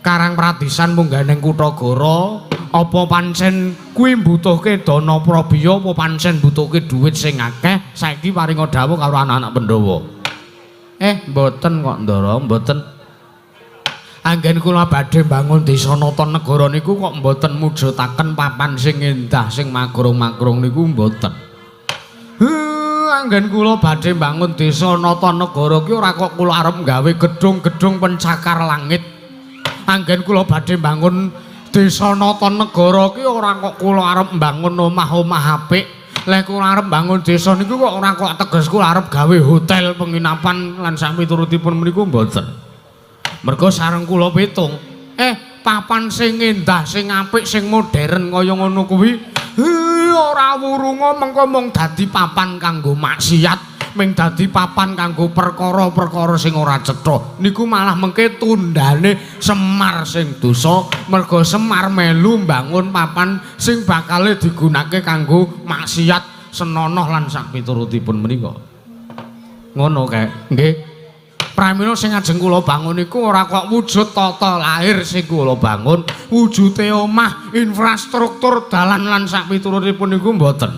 Karang Pradisan munggah ning kutha Goro? Apa pancen kuwi mbutuhke dana prabiya apa pancen mbutuhke dhuwit sing akeh? Saiki paringa dawuh karo anak-anak Pandhawa. Mboten kok Ndara, mboten. Anggen kula badhe mbangun desa nata negara niku kok mboten mujudaken papan sing endah sing magrong-magrong niku mboten. Anggen kula badhe mbangun desa nata negara ki ora kok kula arep gawe gedung-gedung pencakar langit. Anggen kula badhe mbangun desa nata negara ki ora kok kula arep mbangun omah-omah apik. Lek kula arep mbangun desa niku kok ora kok teges kula arep gawe hotel penginapan lan sak miturutipun meniku mboten. Mergo sareng kula pitung, papan sing endah, sing apik, sing modern kaya ngono kuwi ora wurunga mengko mung dadi papan kanggo maksiat, ming dadi papan kanggo perkara-perkara sing ora cetha. Niku malah mengke tundane Semar sing dosa, mergo Semar melu mbangun papan sing bakale digunakake kanggo maksiat senonoh lan sak piturutipun menika. Ngono kae. Nggih. Pramila sing ajeng kula bangun niku ora kok wujud tata lahir sing kula bangun, wujude omah, infrastruktur dalan lan sak piturutipun niku mboten.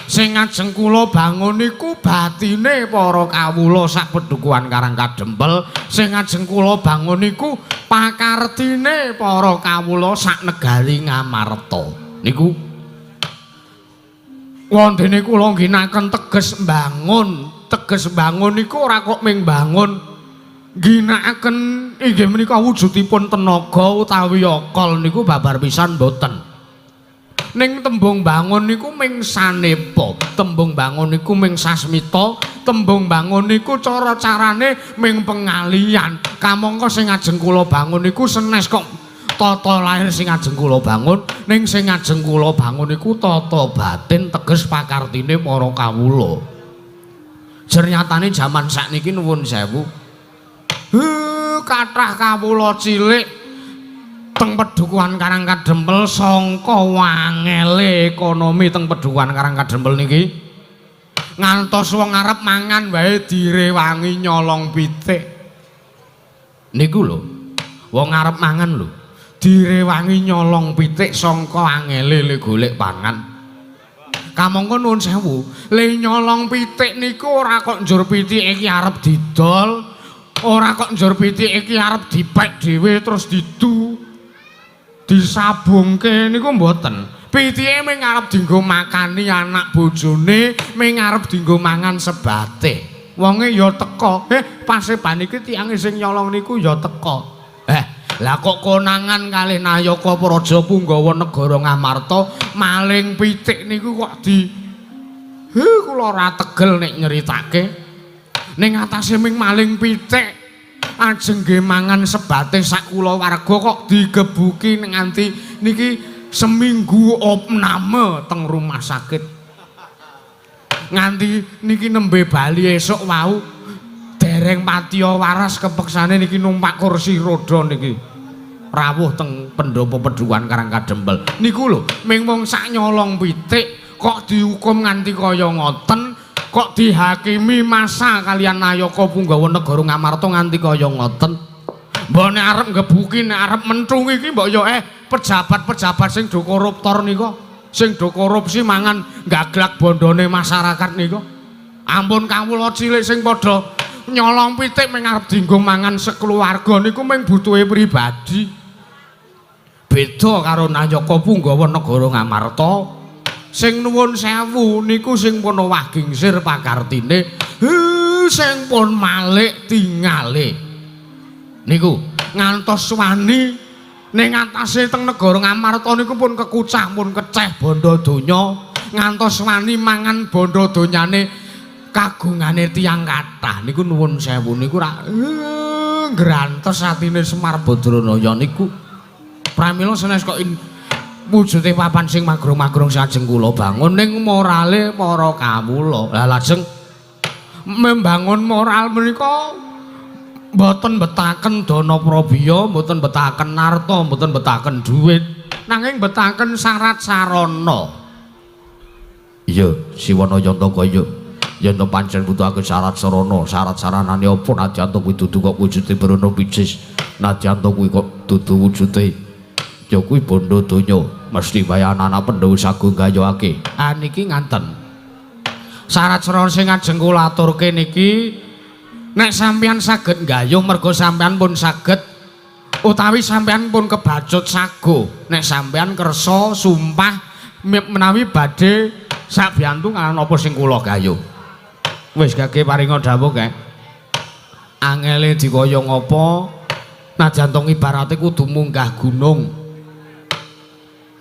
Sing ajeng kula bangun niku batine para kawula sak pedukuhan Karang Kadempel, sing ajeng kula bangun niku pakartine para kawula sak negari Ngamarta. Niku wondene kula ngginakaken teges mbangun. Teges bangun niku ora kok ming bangun, ngginakaken inggih menika wujudipun tenaga utawi akal niku babar pisan mboten. Ning tembung bangun niku ming sanepa, tembung bangun niku ming sasmita, tembung bangun niku cara-carane ming pengalian. Kamangka sing ajeng kula bangun niku senes kok tata lahir sing ajeng kula bangun, ning sing ajeng kula bangun niku tata batin teges pakartine para kawula. Jernyatane jaman sakniki nuwun sewu. Kathah kawula cilik teng pedukuhan Karang Kadempel sangka wangele ekonomi teng pedukuhan Karang Kadempel niki. Ngantos wong arep mangan wae direwangi nyolong pitik. Niku lho, wong arep mangan lho direwangi nyolong pitik sangka angele le golek pangan. Kamangka nuwun sewu, le nyolong pitik niku ora kok njur pitike iki arep didol, ora kok njur pitike iki arep dipek dhewe terus didu disabungke niku mboten. Pitike mung arep dienggo makani anak bojone, mung arep dienggo mangan sebate. Wonge ya teka. Paseban iki tiyange sing nyolong niku ya teka. Lah kok konangan kalih Nayaka Praja Punggawa Negara Ngamarta maling pitik niku kok di kula ora tegel nek nyeritake. Ning atase ming maling pitik ajeng nggih mangan sebate sak kulawarga kok digebuki nganti niki seminggu opname teng rumah sakit. Nganti niki nembe bali esuk wau dereng patiya waras kepeksane niki numpak kursi roda niki rawuh teng pendopo Peduwan Karang Kadempel. Niku lho ming wong sak nyolong pitik kok dihukum nganti kaya ngoten, kok dihakimi masa kalian Nayaka Punggawa Negara Ngamarta nganti kaya ngoten. Mbok nek arep nggebuki, nek arep menthungi iki mbok ya pejabat-pejabat sing do koruptor nika, sing do korupsi mangan gaglak bondone masyarakat nika. Ampun kawula cilik sing padha nyolong pitik ming arep dienggo mangan sekeluarga niku ming butuhe pribadi. Beda karo Nayaka Punggawa Negara Ngamarta sing nuwun sewu niku sing pun owah gingsir pakartine, sing pun malik tingale. Niku ngantos wani ning atase teng negara Ngamarta niku pun kekucah pun keceh bondo donya, ngantos wani mangan bondo donyane kagungane tiyang kathah niku nuwun sewu niku rak ngrantes atine Semar Badranaya niku. Pramila senes kok wujude papan sing magrong-magrong sajeng kula bangun ning morale para kawula. Lah lajeng membangun moral menika mboten betaken dana prabiya, mboten betaken narta, mboten betaken dhuwit, nanging betaken syarat sarana. Iya, Siwana Yantaka iya. Yen to pancen butuhake syarat sarana, syarat saranane apa nadyan to kuwi dudu kok wujude brana picis, nadyan to kuwi kok dudu wujude ya kuwi bondo donya, mesti wae anak-anak Pandhawa sagung gayuhake. Ah niki nganten. Syarat sarana sing ajeng kula aturke niki nek sampeyan saged nggayuh mergo sampeyan pun saged utawi sampeyan pun kebacut sago. Nek sampeyan kersa sumpah menawi badhe sabiyantu kaliyan apa sing kula gayuh. Wis gage paringa dawuh kae. Angele dikaya ngapa? Najan to ibarate kudu munggah gunung,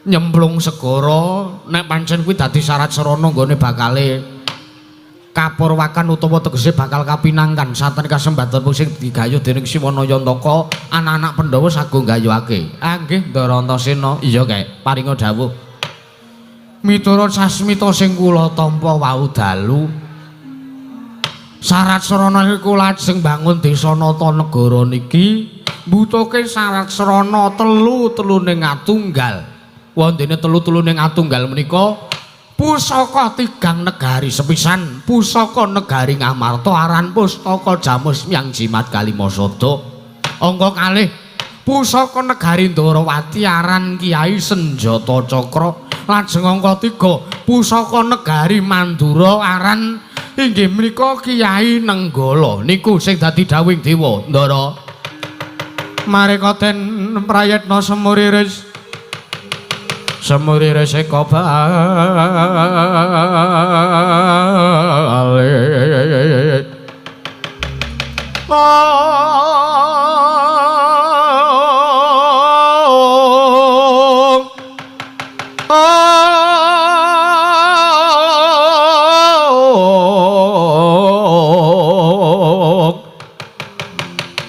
nyemplung segara, nek pancen kuwi dadi syarat sarana nggone bakale kapurwakan utawa tegese bakal kapinangkan saten kasembatan sing digayuh dening Siwana Yantaka, anak-anak Pandhawa sagung gayuhake. Ah nggih Ndara Antasena, iya kae paringa dawuh. Miturut sasmita sing kula tampa wau dalu, syarat sarana iku lajeng bangun desa nata negara niki mbutuhke syarat sarana telu-teluning atunggal. Wondene telu-teluning atunggal menika pusaka tigang negari sepisan, pusaka negari Ngamarta aran pustaka Jamus Myang Jimat Kalimasada. Angka kalih pusaka negari Ndorowati aran Kiai Senjata Cakra. Lajeng angka 3 pusaka negari Mandura aran inggih menika Kiai Nenggala. Niku sing dadi dawuhing dewa Ndara. Mareka den prayitna semuriris semuriris eka bali.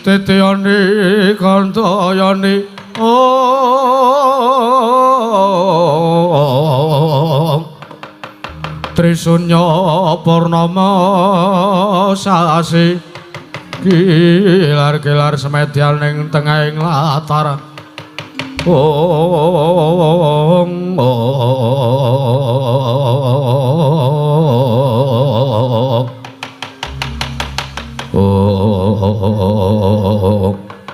Titiyani kantayani ong Trisunya purnama sasi gilar-gilar semedyan ing tengahing latar ong ong.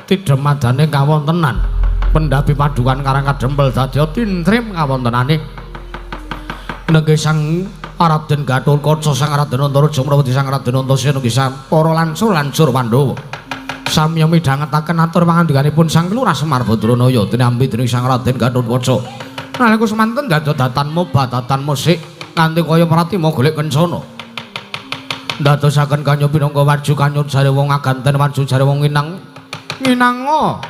Tidhemadane kawontenan pendhapi padukan Karang Kadempel dadya tintrim kawontenane. Nenggih Sang Raden Gathotkaca, Sang Raden Antareja Mrawati, Sang Raden Antasena nggih para lansur-lansur Pandhawa. Samya midhangetaken atur pangandikanipun Sang Lurah Semar Badranaya tinampi dening Sang Raden Gathotkaca. Nalika semanten datan moba datan musik nganti kaya pratima golek kencana. Ndadosaken kanya pinangka waju kanyut jare wong aganten waju jare wong nginang nginanga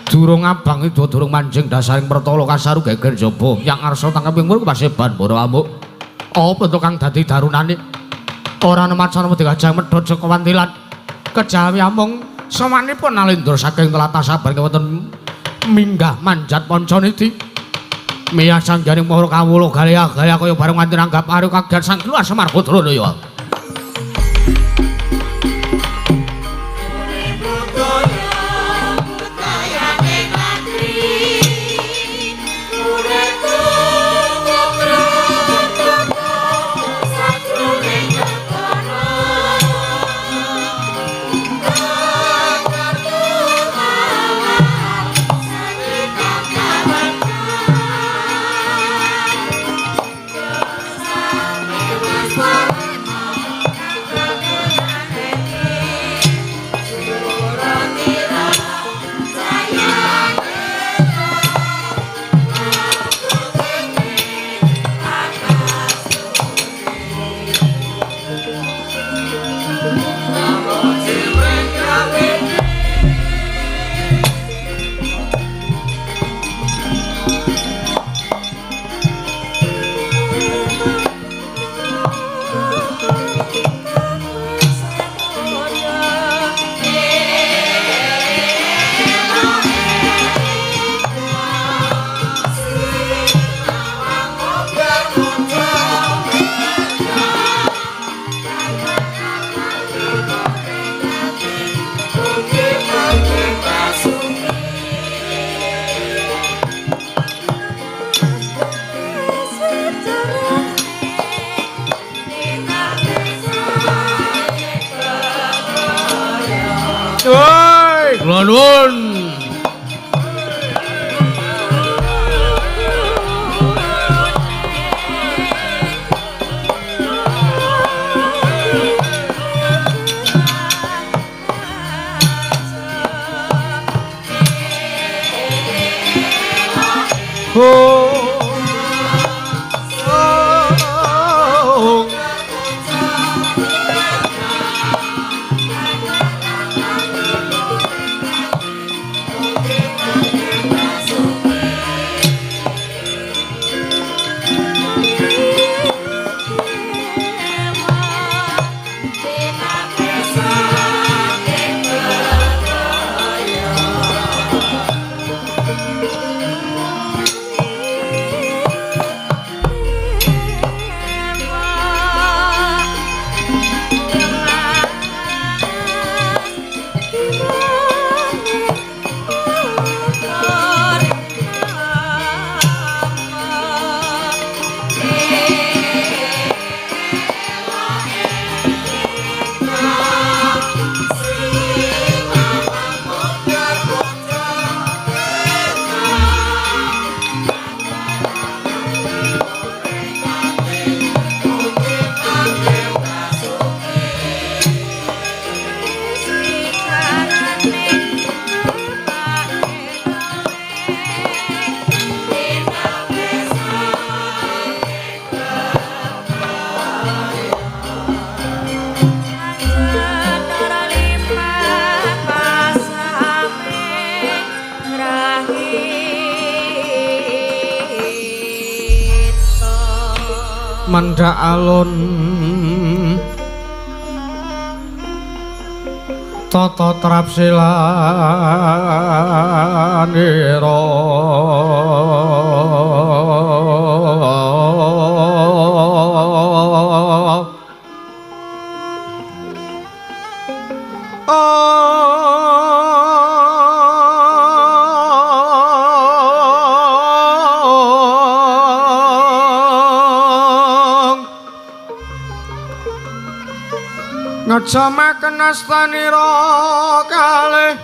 durung abang ida durung manjing dasaring pertala kasaru geger jaba yang arsa tangkeping mur paseban para amuk. Apa to kang dadi darunane? Ora ana macana wedi gajah medhot saka wantilan. Kejawi amung samanipun Nalendra saking tlatah sabar wonten minggah manjat Pancaniti. Miyah sangganing para kawula gaya-gaya kaya bareng nganti nanggap aru kaget Sang Lurah Semar Badranaya. Nuwun. Mendhak alun tata trapsilanira ngejamaken astanira kalih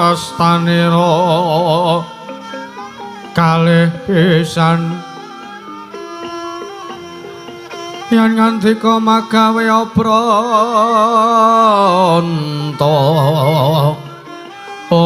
Astanira kalih pisan yen ngandika magawe obranta. Ong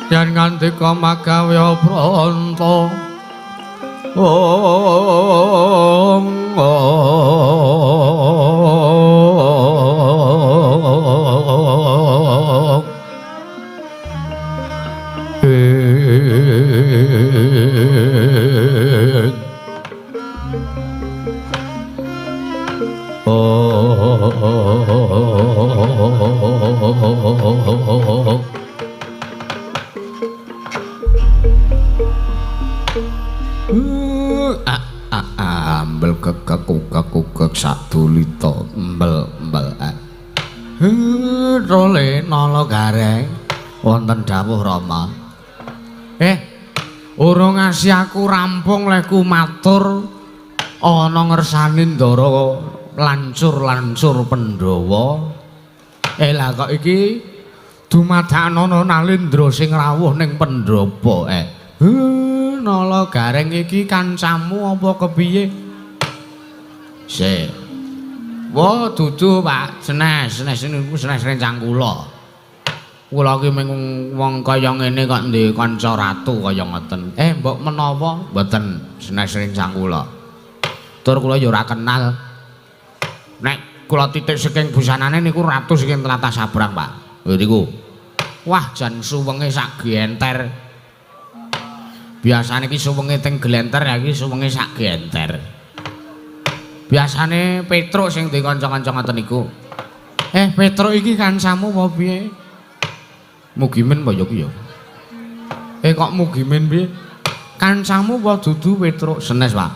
yen ngandika magawe obranta. Ong ong ing ong. Ambel kekek sadulita mbel mbel. Role nala gareng wonten dawuh Rama. Urung ngasih aku rampung leku matur ana ngersani ndara lancur-lancur Pandhawa. Lah kok iki dumadakana Nalindra sing rawuh ning Pandhapa. Nala gareng iki kancamu apa kepiye? Sik. Wah, dudu, Pak. Senes, senes niku senes rencang kula. Kula iki mung wong kaya ngene kok ndek kanca ratu kaya ngoten. Mbok menawa mboten senes rencang kula. Tur kula ya ora kenal. Nek kula titik saking busanane niku ratu saking tlatah Sabrang, Pak. Lho niku. Wah, jan suwenge sak genter. Biasane iki suwenge teng glenter, ya iki suwenge sak genter. Biasane Petruk sing duwe kanca-kanca ngoten niku. Petruk iki kancamu apa piye? Mugimen apa ya ki ya? Kok mugimen piye? Kancamu apa dudu Petruk? Senes, Pak.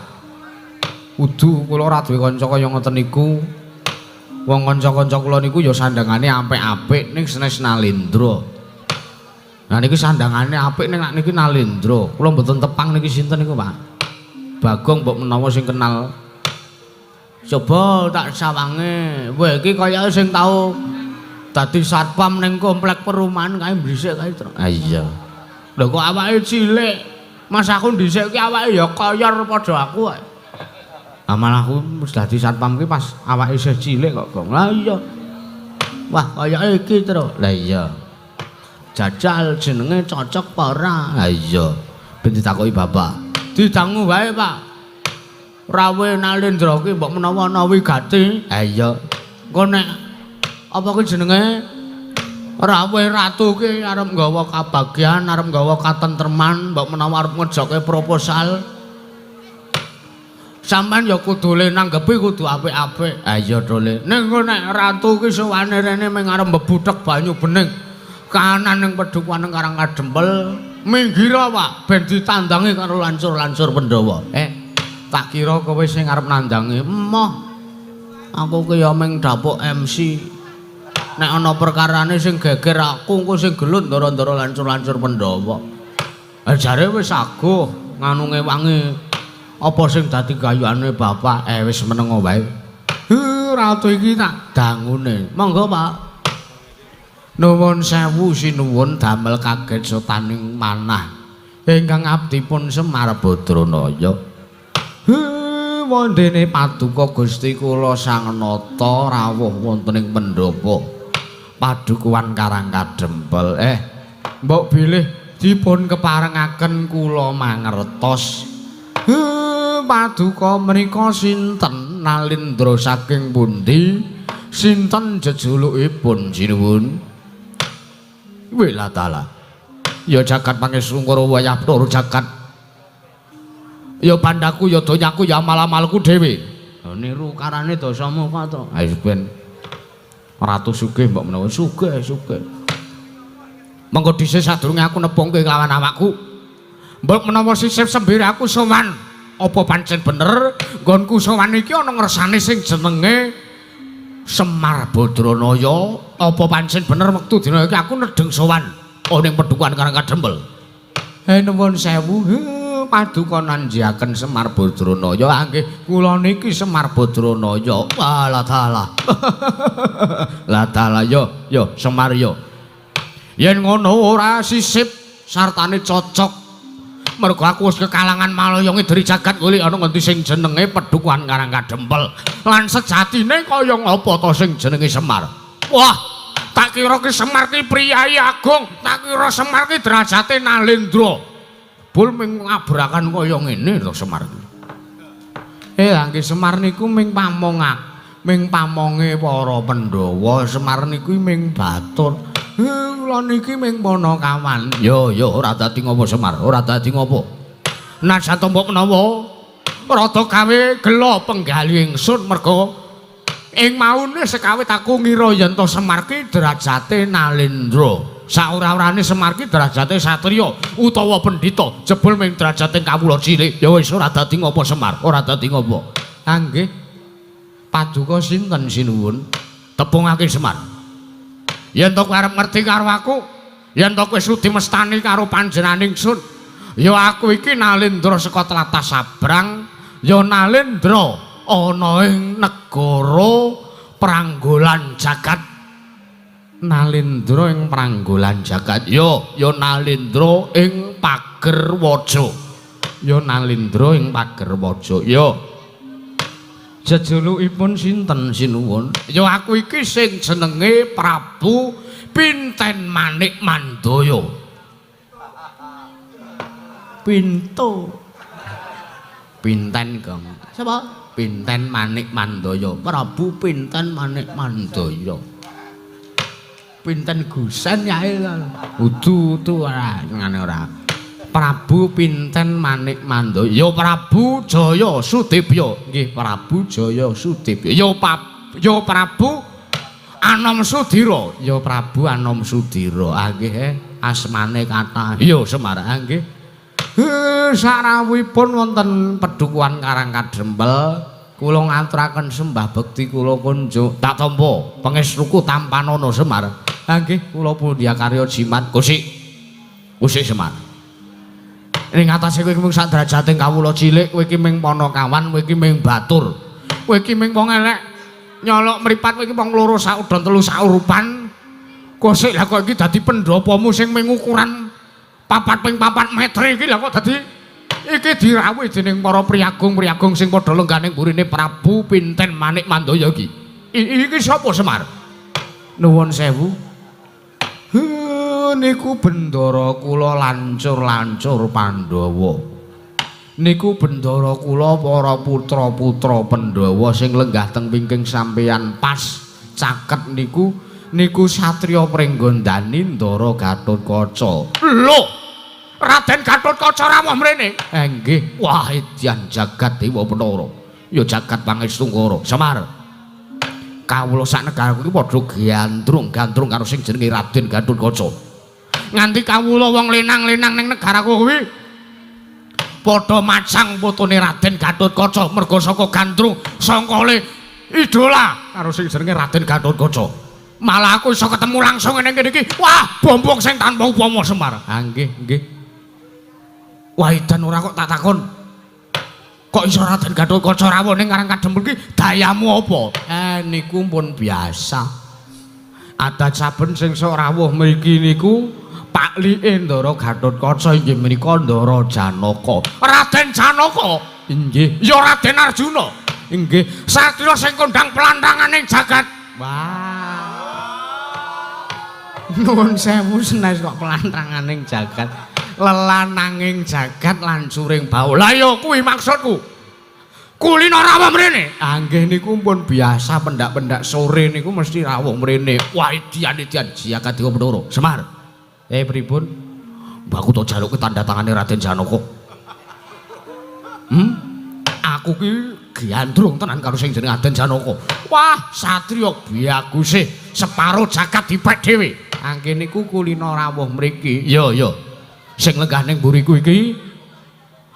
Udu, kula ora duwe kanca kaya ngoten niku. Wong kanca-kanca kula niku ya sandangane apik-apik ning senes Nalindra. Nah niki sandangane apik ning lak niki Nalindra. Kula mboten tepang niki sinten niku, Pak. Bagong mbok menawa sing kenal. Coba tak sawange. Wah iki kayake sing tau dadi satpam ning komplek perumahan kae mbrisik kae, Tru. Ah iya. Lho kok awake cilik. Mas aku dhisik ki awake ya koyor padha aku kok. Ah malah aku wis dadi satpam ki pas awake isih cilik kok, Gong. Lah iya. Wah kayake iki, Tru. Lah iya. Jajal jenenge cocok apa ora? Ha iya. Ben ditakoki bapak. Didangu wae, Pak. Rawe Nalindra ki mbok menawa ana wigati. Ha iya. Engko nek apa ki jenenge Rawe ratu ki arep nggawa kabagyan, arep nggawa katentreman, mbok menawa arep ngejoke proposal. Sampeyan ya kudu le nanggepi kudu apik-apik. Ha iya, Dole. Ning engko nek ratu ki sowane rene mung arep mbebuthek banyu bening. Kanan ning pedukuhan ning Karang Kadempel, minggira Pak, ben ditandangi karo lancur-lancur Pandhawa. Tak kira kowe sing arep nandangi. Emoh. Aku ki ya mung dapuk MC. Nek ana perkarane sing geger aku, engko sing gelut ndara-ndara lancur-lancur Pandhawa. Jare wis aguh nganu ngewangi apa sing dadi gayane bapak. Wis menengo wae. Ratu iki tak dangune. Monggo, Pak. Nuwun sewu sinuwun damel kaget sotaning manah ingkang abdipun Semar Badranaya. Wondene paduka Gusti kula Sang Nata rawuh wonten ing pendhapa padukuhan Karang Kadempel. Mbok bilih dipun keparengaken kula mangertos. Paduka menika sinten Nalindra saking pundi? Sinten jejulukipun sinuwun? Wela ta'ala. Ya jagat pangesungkara wayah tur jagat. Ya bandaku ya donyaku ya amal-amalku dhewe. Niru karane Dasamuka to. Ayo ben ratu sugih mbok menawa sugih-sugih. Mengko dhisik sadurunge aku nepungke kelawan awakku. Mbok menawa sisip sembir aku sowan Apa pancen bener nggonku sowan iki ana ngersane sing jenenge Semar Badranaya? Apa pancen bener wektu dina iki aku nedheng sowan ana ning Padukuhan Karang Kadempel? Nuwun sewu, paduka nanjiaken Semar Badranaya. Ah nggih, kula niki Semar Badranaya. Walah dalah. Lah dalah yo, yo Semar yo. Yen ngono ora sisip sartane cocok. Mergo aku wis kekalangan malaya ngideri jagat golek ana ngendi sing jenenge Padukuhan Karang Kadempel. Lan sejatine kaya ngapa to sing jenenge Semar? Wah, tak kira ki Semar ki priyayi agung, tak kira Semar ki derajate Nalendra. Bul ming abrakan kaya ngene to Semar ki. Lah nggih Semar niku ming pamongak, ming pamonge para Pandhawa. Semar niku ming batur. Kula niki ming panakawan. Yo yo ora dadi ngopo Semar, ora dadi ngopo. Najan to mbok menawa rada gawe gela penggali ingsun merga ing maune sekawit aku ngira yen to Semar ki derajate Nalendra. Saora-orane Semar ki derajate satriya utawa pendhita, jebul ming derajate kawula cilik. Ya wis ora dadi ngopo Semar, ora dadi ngopo. Ah nggih. Paduka sinten sinuwun? Tepungake Semar. Yen to kowe arep ngerti karo aku, yen to kowe sudi mestani karo panjenengan ingsun, ya aku iki Nalendra saka tlatah Sabrang, ya Nalendra ana ing negara Pranggolan Jagat. Nalendra ing Pranggolan Jagat. Ya, ya Nalendra ing Pagerwaja. Ya Nalendra ing Pagerwaja. Ya. Jejulukipun sinten sinuwun? Ya aku iki sing jenenge Prabu Pinten Manik Mandaya. Pinto. Pinten, Gong. Sapa? Pinten Manik Mandaya. Prabu Pinten Manik Mandaya. Pinten Gusen yae lho. Udu udu ora ngene ora. Prabu Pinten Manik Mandaya. Ya Prabu Jaya Sudebya. Nggih Prabu Jaya Sudebya. Ya ya Prabu Anom Sudira. Ya Prabu Anom Sudira. Ah nggih asmane kathah. Ya Semar. Ah nggih. Sarawuhipun wonten Padukuhan Karang Kadempel kula ngaturaken sembah bekti kula kunjuk. Tak tampa pangestuku tampanana Semar. Ah nggih kula pundhya karya jimat. Kusik. Kusik Semar. Ning atase kowe iki mung sak derajate kawula cilik, kowe iki ming panakawan, kowe iki ming batur. Kowe iki ming wong elek nyolok mripat, kowe iki wong loro saudon telu saurupan. Kosik lah kok iki dadi pendopomu sing ming ukuran 4 ping 4 meter iki lah kok dadi iki dirawuhi dening para priyagung-priyagung sing padha lenggah ning burine Prabu Pinten Manik Mandaya iki. Iki sapa Semar? Nuwun sewu. Niku bendara kula lancur-lancur Pandhawa. Niku bendara kula para putra-putra Pandhawa sing lenggah teng wingking sampeyan pas caket niku niku satriya Pringgondani Ndara Gatotkaca. Lho, Raden Gatotkaca rawuh mrene? Nggih. Wah, edan jagat Dewa Petara. Ya jagat Pangestungkara. Semar. Kawula sak negaraku iki padha gandrung-gandrung karo sing jenenge Raden Gatotkaca. Nganti kawula wong lenang-lenang ning negaraku kuwi padha macang putune Raden Gatotkaca merga saka gandrung sangkale idola karo sing jenenge Raden Gatotkaca. Malah aku iso ketemu langsung ning kene iki. Wah, bombong sing tanpa upama Semar. Ah nggih, nggih. Wah, edan ora kok tak takon. Kok iso Raden Gatotkaca rawuh ning Karang Kadempel iki dayamu apa? Niku pun biasa. Adat saben sing sok rawuh mriki niku Paklike Ndara Gatotkaca inggih menika Ndara Janaka. Raden Janaka? Inggih. Ya Raden Arjuna. Inggih. Satriya sing kondang pelantangan ing jagat. Wah. Nuwun sewu senes kok pelantangan ing jagat. Lelananging jagat lancuring bau. Lah ya kuwi maksudku. Kulino rawuh mrene. Ah nggih niku pun biasa pendak-pendak sore niku mesti rawuh mrene. Wah edian-edian jagat Dewa Petara. Semar. Pripun? Mbah aku to jaluke tanda tangane Raden Janaka. Aku ki gandrung tenan karo sing jenenge Raden Janaka. Wah, satriya baguse separo jagat dipek dhewe. Angke niku kulino rawuh mriki. Ya, ya. Sing lenggah ning mburiku iki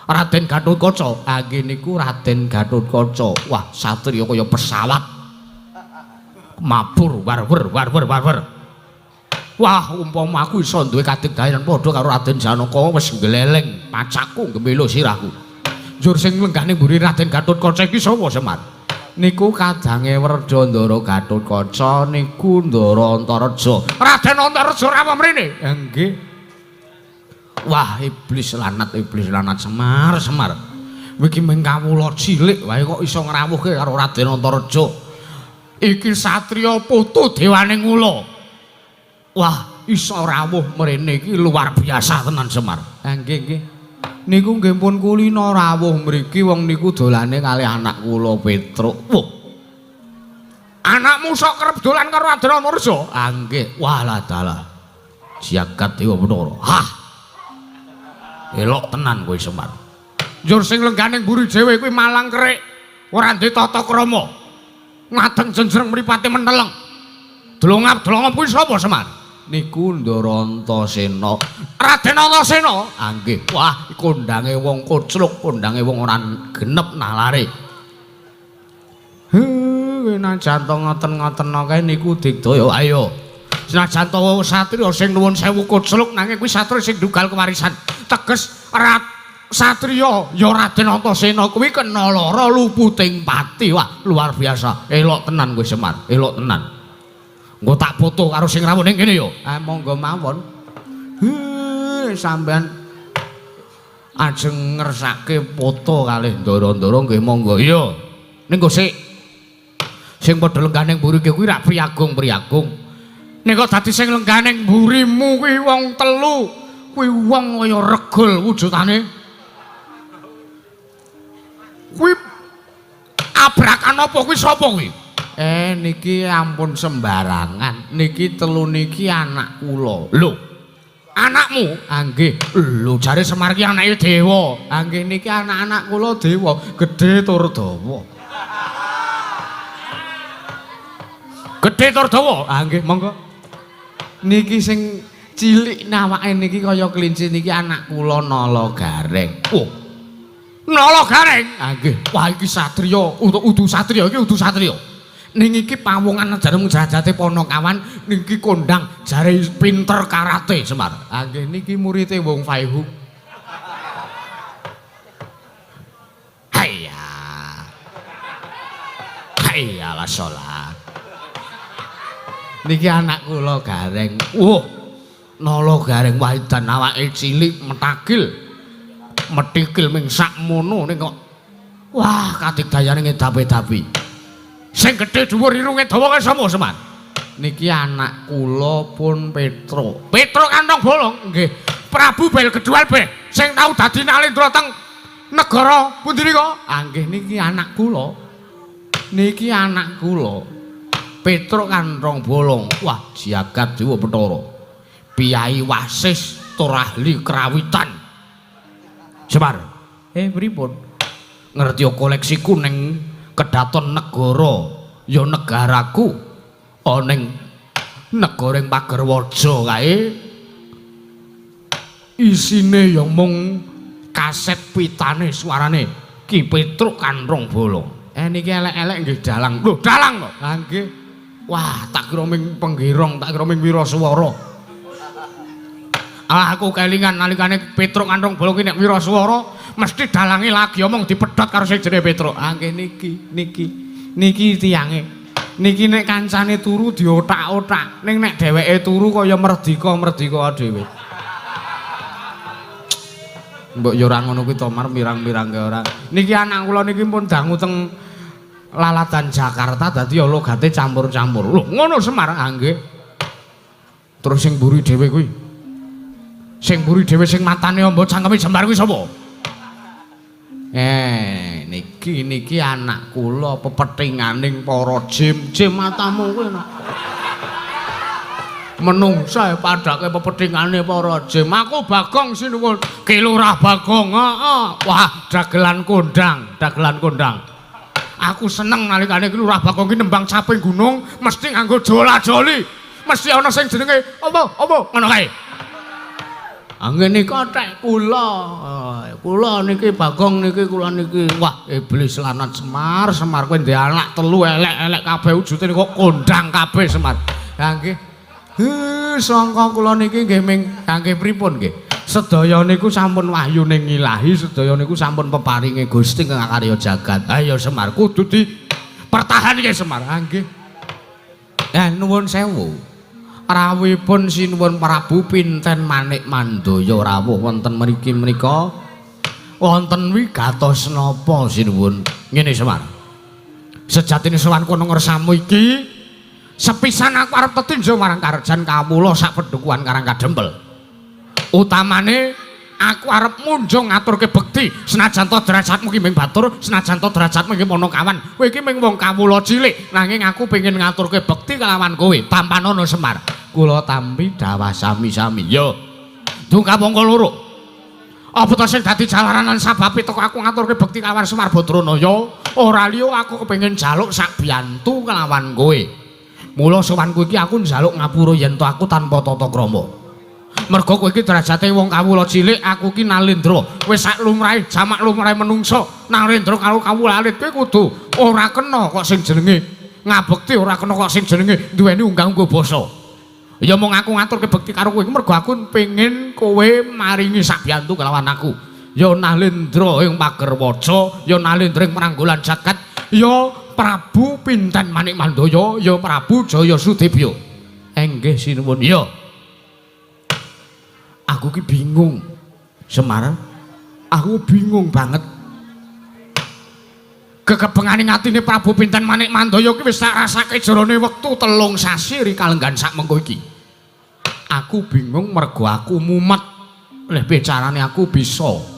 Raden Gatotkaca. Ha nggih niku Raden Gatotkaca. Wah, satriya kaya pesawat. Mabur warwer warwer warwer. Wah, umpama aku iso duwe kadigdayan padha karo Raden Janaka wis ngleleng pacakku gemelo sirahku. Njur sing lenggah ning mburi Raden Gatotkaca iki sapa Semar? Niku kadange Werda Ndara Gatotkaca niku Ndara Antareja. Raden Antareja rawuh mrene. Nggih. Wah, iblis lanat Semar, Semar. Iki mung kawula cilik wae kok iso ngrawuhke karo Raden Antareja. Iki satriya putu dewane ngula. Wah, iso rawuh mrene iki luar biasa tenan Semar. Ha nggih, nggih. Niku nggih pun kulina rawuh mriki wong niku dolane kalih anak kula Petruk. Wah. Anakmu sok kerep dolan karo Raden Antareja? Ha nggih. Wah lah dalah. Jagat Dewa Bathara. Hah. Elok tenan kowe Semar. Njur sing lenggah ning mburi dhewe kuwi malang kerik, ora ndek tata krama. Ngadeg jenjreng mripate menteleng. Dlongap-dlongop kuwi sapa Semar? Niku Ndara Antasena. Raden Antasena? Ha nggih. Wah, kondange wong kocluk, kondange wong ora genep nalare. Heh, najan to ngoten-ngoten kae niku digdaya. Ayo. Senajan to satriya sing nuwun sewu kocluk nanging kuwi satriya sing ndugal kewarisan. Teges rat satriya ya Raden Antasena kuwi kena lara luputing pati. Wah, luar biasa. Elok tenan kowe Semar, elok tenan. Engko tak foto karo sing rawuh ning kene ya. Ah monggo mawon. Heh, sampean ajeng ngersake foto kalih ndara-ndara nggih monggo. Iya. Ning kok sik sing padha lenggah ning mburi kuwi rak priagung-priagung. Nek kok dadi sing lenggah ning mburimu kuwi wong telu, kuwi wong kaya regol wujudane. Kuwi abrakan apa kuwi sapa kuwi? Niki ampun sembarangan. Niki telu niki anak kula. Lho. Anakmu? Ha nggih. Lho jare Semar ki anake dewa. Ha nggih niki anak-anak kula dewa, gedhe tur dawa. Gedhe tur dawa? Ha nggih, monggo. Niki sing cilik nawake niki kaya kelinci niki anak kula Nala Gareng. Oh. Nala Gareng? Ha nggih. Wah iki satriya, udu satriya iki udu satriya. Ning iki pawongan jare mung jajate Ponokawan niki kondang jare pinter karate Semar. Ha nggih niki murite Wong Fai Hung. Hayya. Hayya la sholat. Niki anak kula Gareng. Wah, Nala Gareng waedan awake cilik metakil. Metikil ming sakmono ning kok wah kadigdayane ngedapi-dapi. Sing gedhe dhuwur irunge dawa kae sapa Semar? Niki anak kula pun Petruk. Petruk kantong bolong? Nggih. Prabu Bel Gedhual Beh sing tau dadi nalendra teng negara pundi nika? Ah nggih niki anak kula. Niki anak kula. Petruk kantong bolong. Wah, jagat dewa Bathara. Piyai wasis tur ahli krawitan. Semar. Pripun? Ngerti koleksiku ning kedaton negara ya negaraku ana ning negara ing Pagerwaja kae isine ya mung kaset pitane suarane Ki Petruk Kanthong Bolong. Niki elek-elek nggih dalang. Lho, dalang lho. Ha nggih. Wah, tak kira ming penggirong, tak kira ming wiraswara. Ah, aku kelingan nalikane Petruk Kanthong Bolong ki nek wiraswara mesti dalange lagi omong dipedhot karo sing jenenge Petruk. Ah nggih niki, niki. Niki tiyange. Niki nek kancane turu diotak-otak, ning nek dheweke turu kaya merdika-merdika dhewe. Mbok ya ora ngono kuwi to Mar, mirang-mirang kae ora. Niki anak kula niki pun dangu teng lalatan Jakarta dadi ya logate campur-campur. Lho, ngono Semar. Ah nggih. Terus sing mburi dhewe kuwi. Sing mburi dhewe sing matane amba cangkeme jembar kuwi sapa? Niki niki anak kula pepetinganing para jim-jim matamu kuwi. Menungsa padake pepetingane para jim. Aku Bagong sinuwun. Ki Lurah Bagong. Heeh. Wah, dagelan kondang, dagelan kondang. Aku seneng nalikane Ki Lurah Bagong ki nembang caping gunung mesti nganggo jola-joli. Mesti ana sing jenenge apa? Apa? Ngono kae. Ngene iki tek kula. Kula niki Bagong niki kula niki. Wah, iblis lanat Semar, Semar kowe ndek anak telu elek-elek kabeh wujude kok kondang kabeh Semar. Ha nggih. Sangka kula niki nggih ming kangge pripun nggih? Sedaya niku sampun wahyuning Ilahi, sedaya niku sampun peparinge Gusti kang karya jagat. Ayo Semar kudu dipertahanke Semar. Ha nggih. Nuwun sewu. Rawuhipun sinuwun Prabu Pinten Manik Mandaya rawuh wonten mriki menika wonten wigatos napa sinuwun? Ngene Semar. Sejatine sowan kono ngersamu iki sepisan aku arep tetinjau marang karajan kawula sak pedukuhan Karang Kadempel. Utamane aku arep munjung ngaturke bekti senajan to derajatmu ki ming batur, senajan to derajatmu ki Ponokawan. Kowe iki ming wong kawula cilik, nanging aku pengin ngaturke bekti kelawan kowe. Tampanono Semar. Kula tampi dawah sami-sami. Yo. Dungkap angka loro. Apa to sing dadi jalaran lan sababe teko aku ngaturke bekti kelawan Semar Badranaya? Ora liya aku kepengin njaluk sak biyantu kelawan kowe. Mula sowanku iki aku njaluk ngapura yen to aku tanpa tata krama. Merga kowe iki derajate wong kawula cilik, aku iki Nalendra. Wis sak lumrahe jamak lumrahe menungsa, Nalendra karo kawula alit kowe kudu ora kena kok sing jenenge ngabekti, ora kena kok sing jenenge duweni unggah-ungguh basa. Ya mung aku ngaturke bekti karo kowe iki mergo aku pengin kowe maringi sak biyantu kelawan aku. Ya Nalendra ing Pagerwaca, ya Nalendra ing Pranggolan Jagat, ya Prabu Pinten Manik Mandaya, ya Prabu Jaya Sudebya. Enggih sinuwun. Ya. Aku ki bingung. Semar, aku bingung banget. Kekebengane atine Prabu Pinten Manik Mandaya ki wis tak rasake jerone wektu 3 sasi rikalenggan sak mengko iki. Aku bingung mergo aku mumet. Leh bicarane aku bisa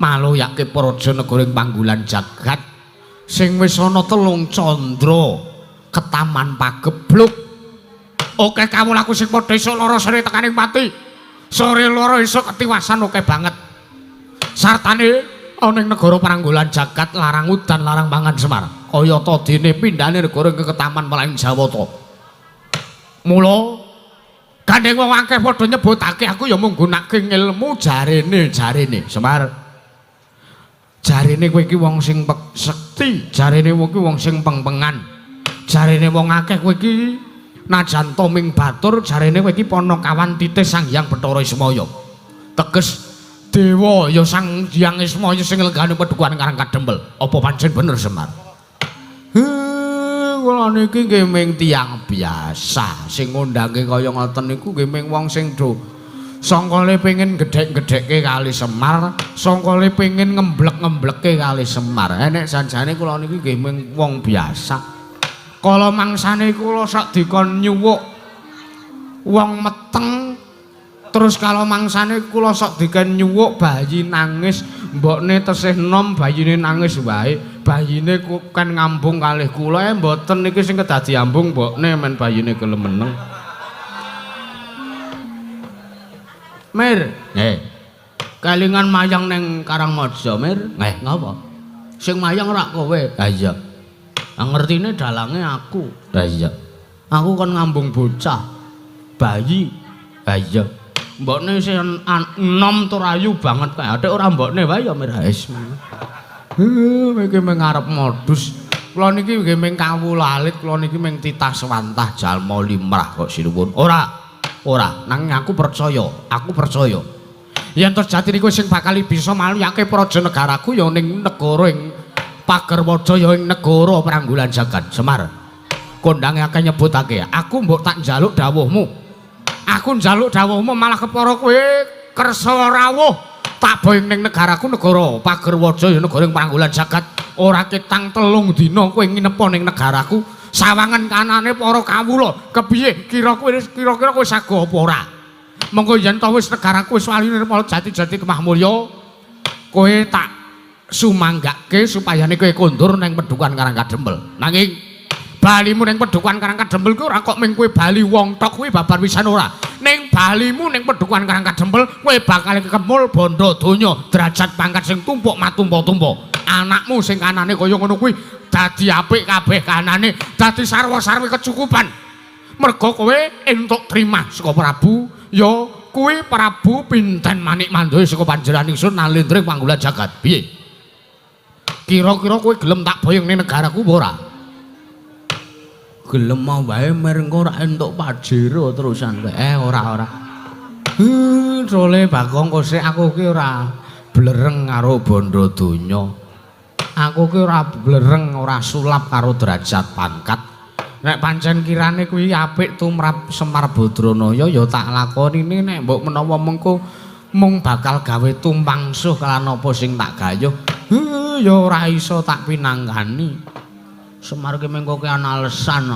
maloyake praja negara ing Panggulan Jagat sing wis ana 3 candra ketaman pagebluk. Oke kawulaku sing padha esuk lara sore tekaning pati. Sore loro esuk ketiwasan oke banget. Sartane ana ing negara Pranggolan Jagat larang udan larang pangan Semar. Kayata dene pindhane negara ing ketaman Melayu Jawata. Mula gandeng wong akeh padha nyebutake aku ya mung nggunakake ngilmu jarene Semar. Jarene kowe iki wong sing sekti, jarene kowe iki wong sing pengpengan. Jarene wong akeh kowe iki najan to ming batur, jarene kowe iki Ponokawan titih Sang Hyang Bathara Ismaya. Teges dewa ya Sang Hyang Ismaya sing lenggane pedukuhan Karang Kadempel. Apa pancen bener Semar? Kula niki nggih ming tiyang biasa sing ngundangke kaya ngoten niku nggih ming wong sing do sangkale pengin gedhek-gedhekke kali Semar, sangkale pengin ngemblek-ngembleke kali Semar. Nek janjane kula niki nggih ming wong biasa. Kala mangsane kula sak dikon nyuwuk wong meteng, terus kala mangsane kula sok dikon nyuwuk bayi nangis, mbokne tesih nom bayine nangis wae, bayine kan ngambung kalih kula, mboten niki sing kedah diambung mbokne men bayine gelem meneng. Mir, kelingan mayang ning Karangmaja, Mir. Ngapa? Sing mayang rak kowe. Ha iya. Ngertine dalange aku. Ha iya. Aku kon ngambung bocah bayi. Ha iya. Mbokne isih enom tur ayu banget kae. Atik ora mbokne wae ya Mir. Wis. Iki mung arep modus. Kula niki nggih ming kawula alit, kula niki ming titah swantah jalma limrah kok sinuwun. Ora. Ora, nanging aku percaya, aku percaya. Yen to jati niku sing bakal bisa maluyake praja negaraku ya ning negara ing Pagerwaja ya ing negara Pranggolan Jagat. Semar. Kondange akeh nyebutake, aku mbok tak njaluk dawuhmu. Aku njaluk dawuhmu malah kepara kowe kersa rawuh. Tak boyong ning negaraku negara Pagerwaja ya negara ing Pranggolan Jagat. Ora ketang 3 dina kowe nginepa ning negaraku. Sawangan kanane para kawula kepiye kira-kira kowe sago apa ora? Mengko yen to wis negaraku wis wali nirmala jati-jati kemah mulya, kowe tak sumanggake supayane kowe kondur ning pedukuhan Karang Kadempel. Nanging balimu ning pedukuhan Karang Kadempel kuwi ora kok ming kowe bali wong tok kuwi babar pisan ora. Ning balimu ning pedukuhan Karang Kadempel kowe bakal kekemul bondo donya, derajat pangkat sing tumpuk matumpa-tumpa. Anakmu sing kanane kaya ngono kuwi dadi apik kabeh kanane, dadi sarwa-sarwi kecukupan. Merga kowe entuk trimah saka Prabu ya Kuwi Prabu Pinten Manik Mandaya saka panjenengan ingsun Nalendra ing panggolan jagat. Piye? Kira-kira kowe gelem tak boyong ning negaraku apa ora? Gelem wae mer engko ora entuk pajero terusan kowe. Ora ora. Trole Bagong kosek aku ki ora blereng karo bondo donya. Aku ki ora blereng, ora sulap karo derajat pangkat. Nek pancen kirane kuwi apik tumrap Semar Badranaya ya tak lakoni, nek mbok menawa mengko mung bakal gawe tumpangsuh kelan apa sing tak gayuh. Ya ora iso tak pinanggani. Semar ki mengko ki ana alesan.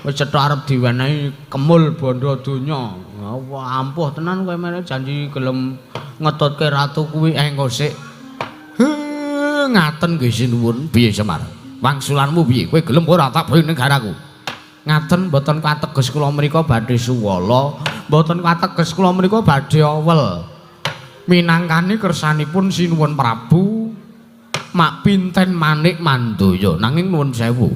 Wis cetha arep diwenehi kemul bondo donya. Wah, ampuh tenan kowe mene janji gelem ngetutke ratu kuwi engko sik. Ngaten nggih sinuwun. Piye Semar? Wangsulanmu piye? Kowe gelem ora tak boyong negaraku? Ngaten mboten kateges kula mriku badhe suwala, mboten kateges kula mriku badhe awel. Minangkani kersanipun Sinuwun Prabu Mak Pinten Manik Mandaya. Nanging nuwun sewu.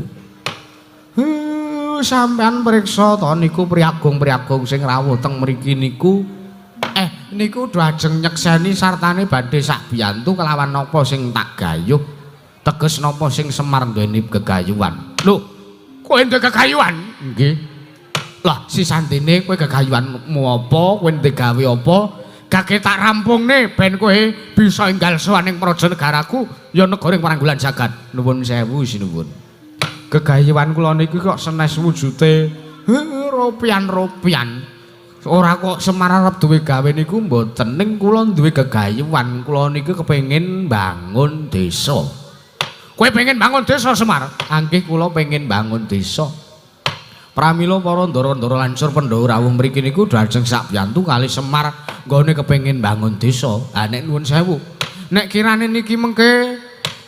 Sampean priksa to niku priagung-priagung sing rawuh teng mriki niku. Niku do ajeng nyekseni sartane badhe sakbiyantu kelawan napa sing tak gayuh. Teges napa sing Semar duweni gegayuhan. Lho, kowe duwe gegayuhan? Nggih. Lah, sisandene kowe gegayuhanmu apa? Kowe duwe gawe apa? Gage tak rampungne ben kowe bisa enggal sowan ing praja negaraku ya negara ing Pranggolan jagat. Nuwun sewu sinuwun. Gegayuhan kula niki kok senes wujude ropian-ropian. Ora kok Semar arep duwe gawe niku mboten, ning kula duwe gegayuhan. Kula niki kepengin bangun desa. Kowe pengen bangun desa Semar? Angkih kula pengen bangun desa. Pramila para ndara-ndara lancur Pandhawa rawuh mriki niku dajeng sakbiyantu kali Semar nggone kepengin bangun desa. Ha nek nuwun sewu. Nek kirane niki mengke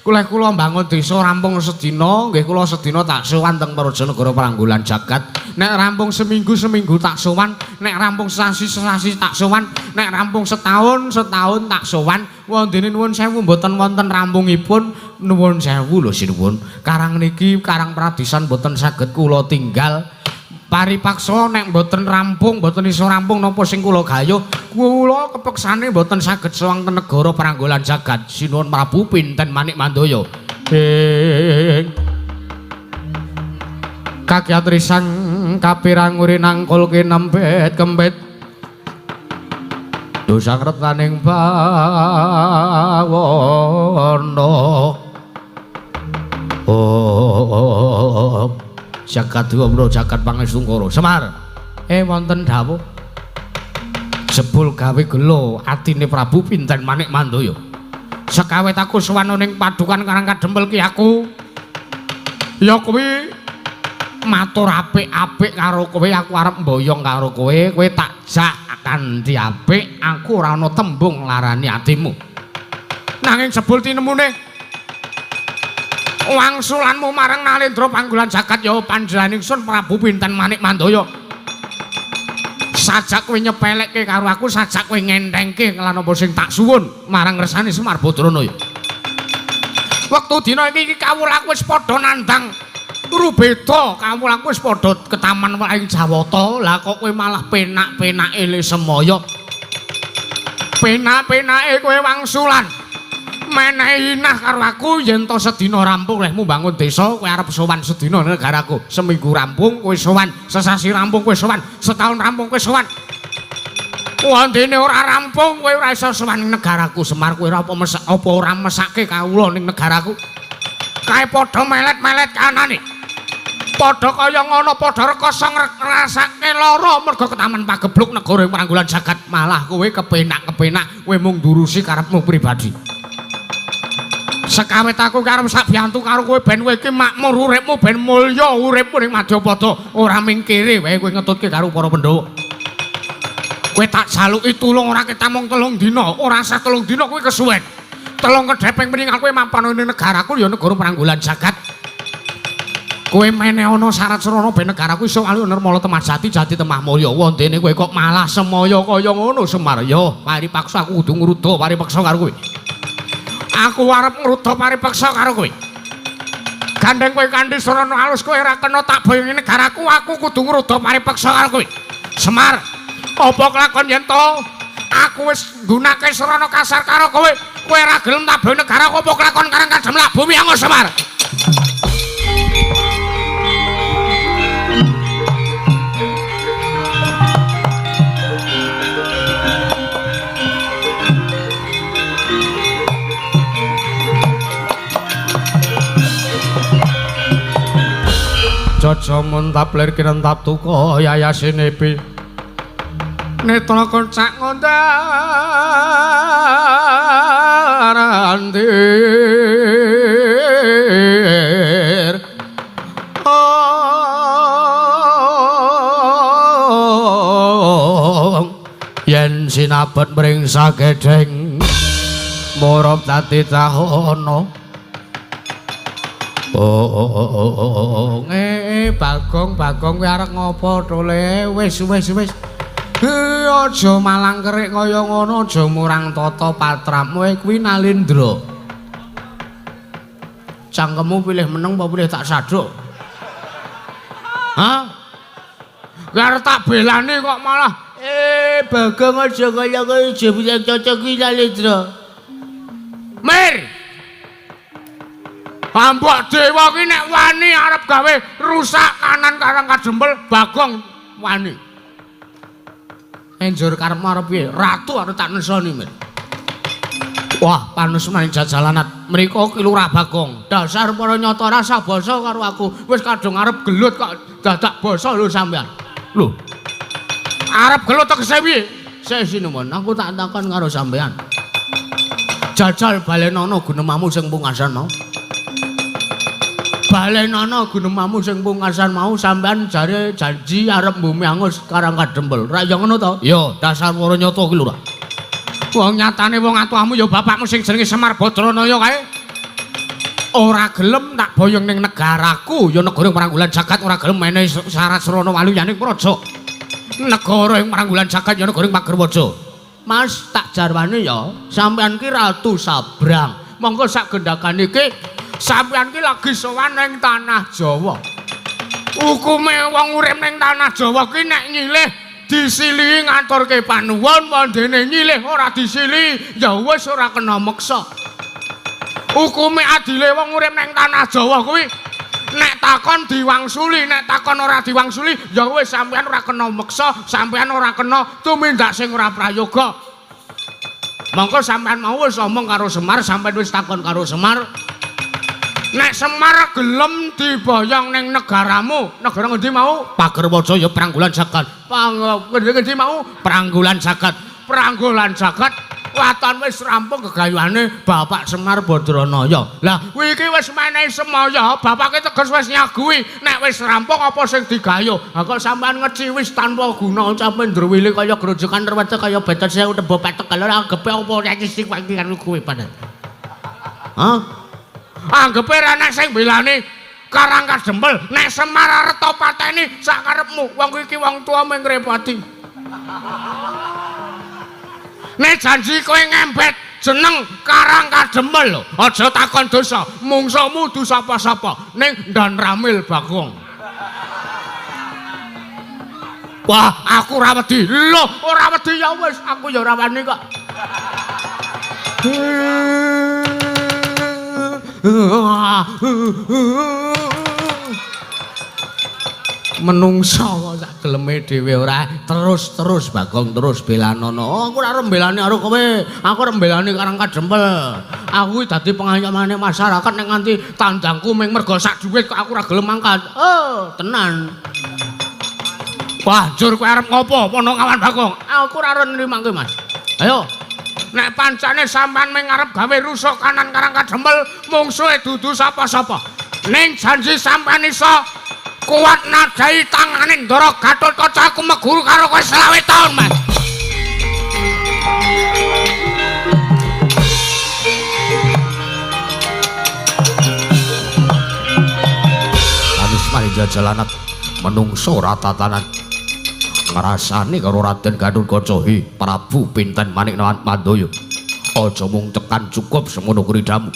kula kula bangun desa rampung sedina, nggih kula sedina tak sowan teng Praja Negara Pranggolan jagat. Nek rampung seminggu-seminggu tak sowan, nek rampung sesasi-sesasi tak sowan, nek rampung setahun setahun tak sowan. Wondene nuwun sewu mboten wonten rampungipun. Nuwun sewu lho sinuwun. Karang niki karang pradisan mboten saged kula tinggal. Paripaksa nek mboten rampung, mboten iso rampung napa sing kula gayuh, kula kepeksane mboten saged sowan teng negara Pranggolan jagat. Sinuwun Prabu Pinten Manik Mandaya. Ing kakyat risang kapirang uri nangkul kinempit kempit dosang retaning bawana. Oh, jagat dewa jagat pangestungkara. Semar, wonten dawuh. Jebul gawe gelo atine Prabu Pinten Manik Mandaya. Sekawet aku sowan ning padukan Karang Kadempel ki aku ya kuwi matur apik-apik karo kowe, aku arep mboyong karo kowe, kowe tak jak kanthi apik, aku ora ana tembung larani atimu. Nanging jebul tinemune wangsulanmu marang Nalendra Panggolan jagat ya panjenengan ingsun Prabu Pinten Manik Mandaya. Sajak kowe nyepelekke karo aku, sajak kowe ngenthengke lan apa sing tak suwun marang ngersane Semar Badranaya. Wektu dina iki kawula aku wis padha nandang rubeda, kawula aku wis padha ketaman ing Jawata, lah kok kowe malah penak-penake le semaya. Penak-penake kowe wangsulan menehi inah karo aku yen to sedina rampung lehmu bangun desa, kowe arep sowan sedina negaraku. Seminggu rampung kowe sowan, sesasi rampung kowe sowan, setahun rampung kowe sowan. Wondene ora rampung kowe ora iso sowan ning negaraku. Semar, kowe ora apa mesak apa ora mesake kawula ning negaraku. Kae padha melet-melet kanane. Padha kaya ngono, padha rekoso ngrasake lara mergo ketaman pagebluk negara ing Pranggolan jagat. Malah kowe kepenak-kepenak, kowe mung ndurusi karepmu pribadi. Sekawet aku karo sakbiyantu karo kowe ben kowe iki makmur uripmu, ben mulya uripmu ning Madyapada, ora mingkire wae kowe ngetutke karo para Pandhawa. Kowe tak jaluki tulung ora ketamung 3 dina, ora sah 3 dina kowe kesuwen. 3 kedhepeng meninggal kowe mapan ning negaraku ya negara Pranggolan jagat. Kowe meneh ana syarat srana ben negaraku iso wali nirmala temah jati jati temah mulya. Wondene kowe kok malah semaya kaya ngono Semar. Ya paripaksa aku kudu ngruda paripaksa karo kowe. Aku arep ngruda paripaksa karo kowe. Gandeng kowe kanthi sarana alus kowe ora kena tak boyongi negaraku, aku kudu ngruda paripaksa karo kowe. Semar, Apa kelakon yen to aku wis nggunake srana kasar karo kowe, kowe ora gelem tak boyong negara apa kelakon Karang Kadempel bumi angus Semar. Jaja muntap lir kinentap tuka yayasine pi. Netra kocak ngondar andir. Ong yen sinabet mring sagedheng murup dadi tahono. Oh, Bagong, Bagong kowe arep ngopo to le? Wis, wis, wis. Aja malang kerik kaya ngono, aja murang tata patrapmu kuwi Nalindra. Cangkemmu pilih meneng apa pilih tak saduk? Hah? Kowe arep tak belani kok malah Bagong aja kaya kowe aja bilang cocok kuwi Nalindra. Mir. Ambok dewa ki nek wani arep gawe rusak kanan Karang Kadempel, Bagong wani. Enjur karepmu arep piye? Ratu arep tak nesoni, Mir. Wah, panusunan jajalanat mriko ki Lurah Bagong. Dasar para nyata rasa basa karo aku. Wis kadung arep gelut kok dadak basa lho sampean. Lho. Arep gelut tegese piye? Sik sinuwun, aku tak takon karo sampean. Jajal balenono gunemamu sing pungkasan mau. Balenono gunemamu sing pungkasan mau sampean jare janji arep mbumi angus Karang Kadempel. Ra ya ngono to? Ya, dasar para nyata ki Lurah. Wong nyatane wong atuamu ya bapakmu sing jenenge Semar Badranaya kae. Ora gelem tak boyong ning negaraku, ya negara Pranggulan Jagat ora gelem menehi syarat srana waluyaning praja. Negara ing Pranggulan Jagat ya negara ing Pagerwaja. Mas, tak jarwane ya, sampean ki Ratu Sabrang. Monggo sak gendhakan iki sampeyan ki lagi sowan ning tanah Jawa. Hukume wong urip ning tanah Jawa ki nek nyilih disilihi ngaturke panuwun, wondene nyilih ora disilihi ya wis ora kena meksa. Hukume adile wong urip ning tanah Jawa kuwi nek takon diwangsuli, nek takon ora diwangsuli ya wis sampeyan ora kena meksa, sampeyan ora kena tumindak sing ora prayoga. Mongko sampeyan mau wis omong karo Semar, sampeyan wis takon karo Semar. Nek Semar gelem diboyong ning negaramu, negara ngendi mau? Pagerwaja ya Pranggulan Jagat. Ngendi mau? Pranggulan Jagat. Pranggulan Jagat waton wis rampung gegayuhane Bapak Semar Badranaya. Lah kuwi iki wis menehi semaya, bapake teges wis nyagui. Nek wis rampung apa sing digayuh? Ha kok sampean ngeciwis tanpa guna, sampean ndruwile kaya grojokan rewete kaya betet sewu tebo petek lho anggepe apa nek sing karo kowe padahal. Hah? Anggepe ra nek sing belani Karang Kadempel, nek Semar arep to pateni sak karepmu. Wong iki wong tuwa mung ngrepoti. Nek janji kowe ngembet jeneng Karang Kadempel lho, aja takon dosa, mungsuhmu du sapa-sapa ning Dan Ramil Bagong. Wah, aku ora wedi. Lho, ora wedi ya wis, aku ya ora wani kok. Menungso kok sak geleme dhewe ora terus-terus Bagong terus belanono. Oh, aku ora arep mbelani karo kowe. Aku arep mbelani Karang Kadempel. Aku iki dadi pengayomane masyarakat nek nganti tandangku mung mergo sak dhuwit kok aku ora gelem mangkat. Oh, tenan. Wah, njur kowe arep ngopo Ponokawan Bagong? Aku ora arep nrimake, Mas. Ayo. Nek pancane sampean mung arep gawe rusuh kanan Karang Kadempel, mungsuhe dudu sapa-sapa. Ning janji sampean iso kuat nadai tangane Ndara Gatotkaca aku meguru karo kowe 25 taun, Mas. Anis mari jajalanat menungso ratatanan. Ngrasani karo Raden Gatotkaca, hi Prabu pinten manik Mandaya. Aja mung tekan cukup semono kridamu.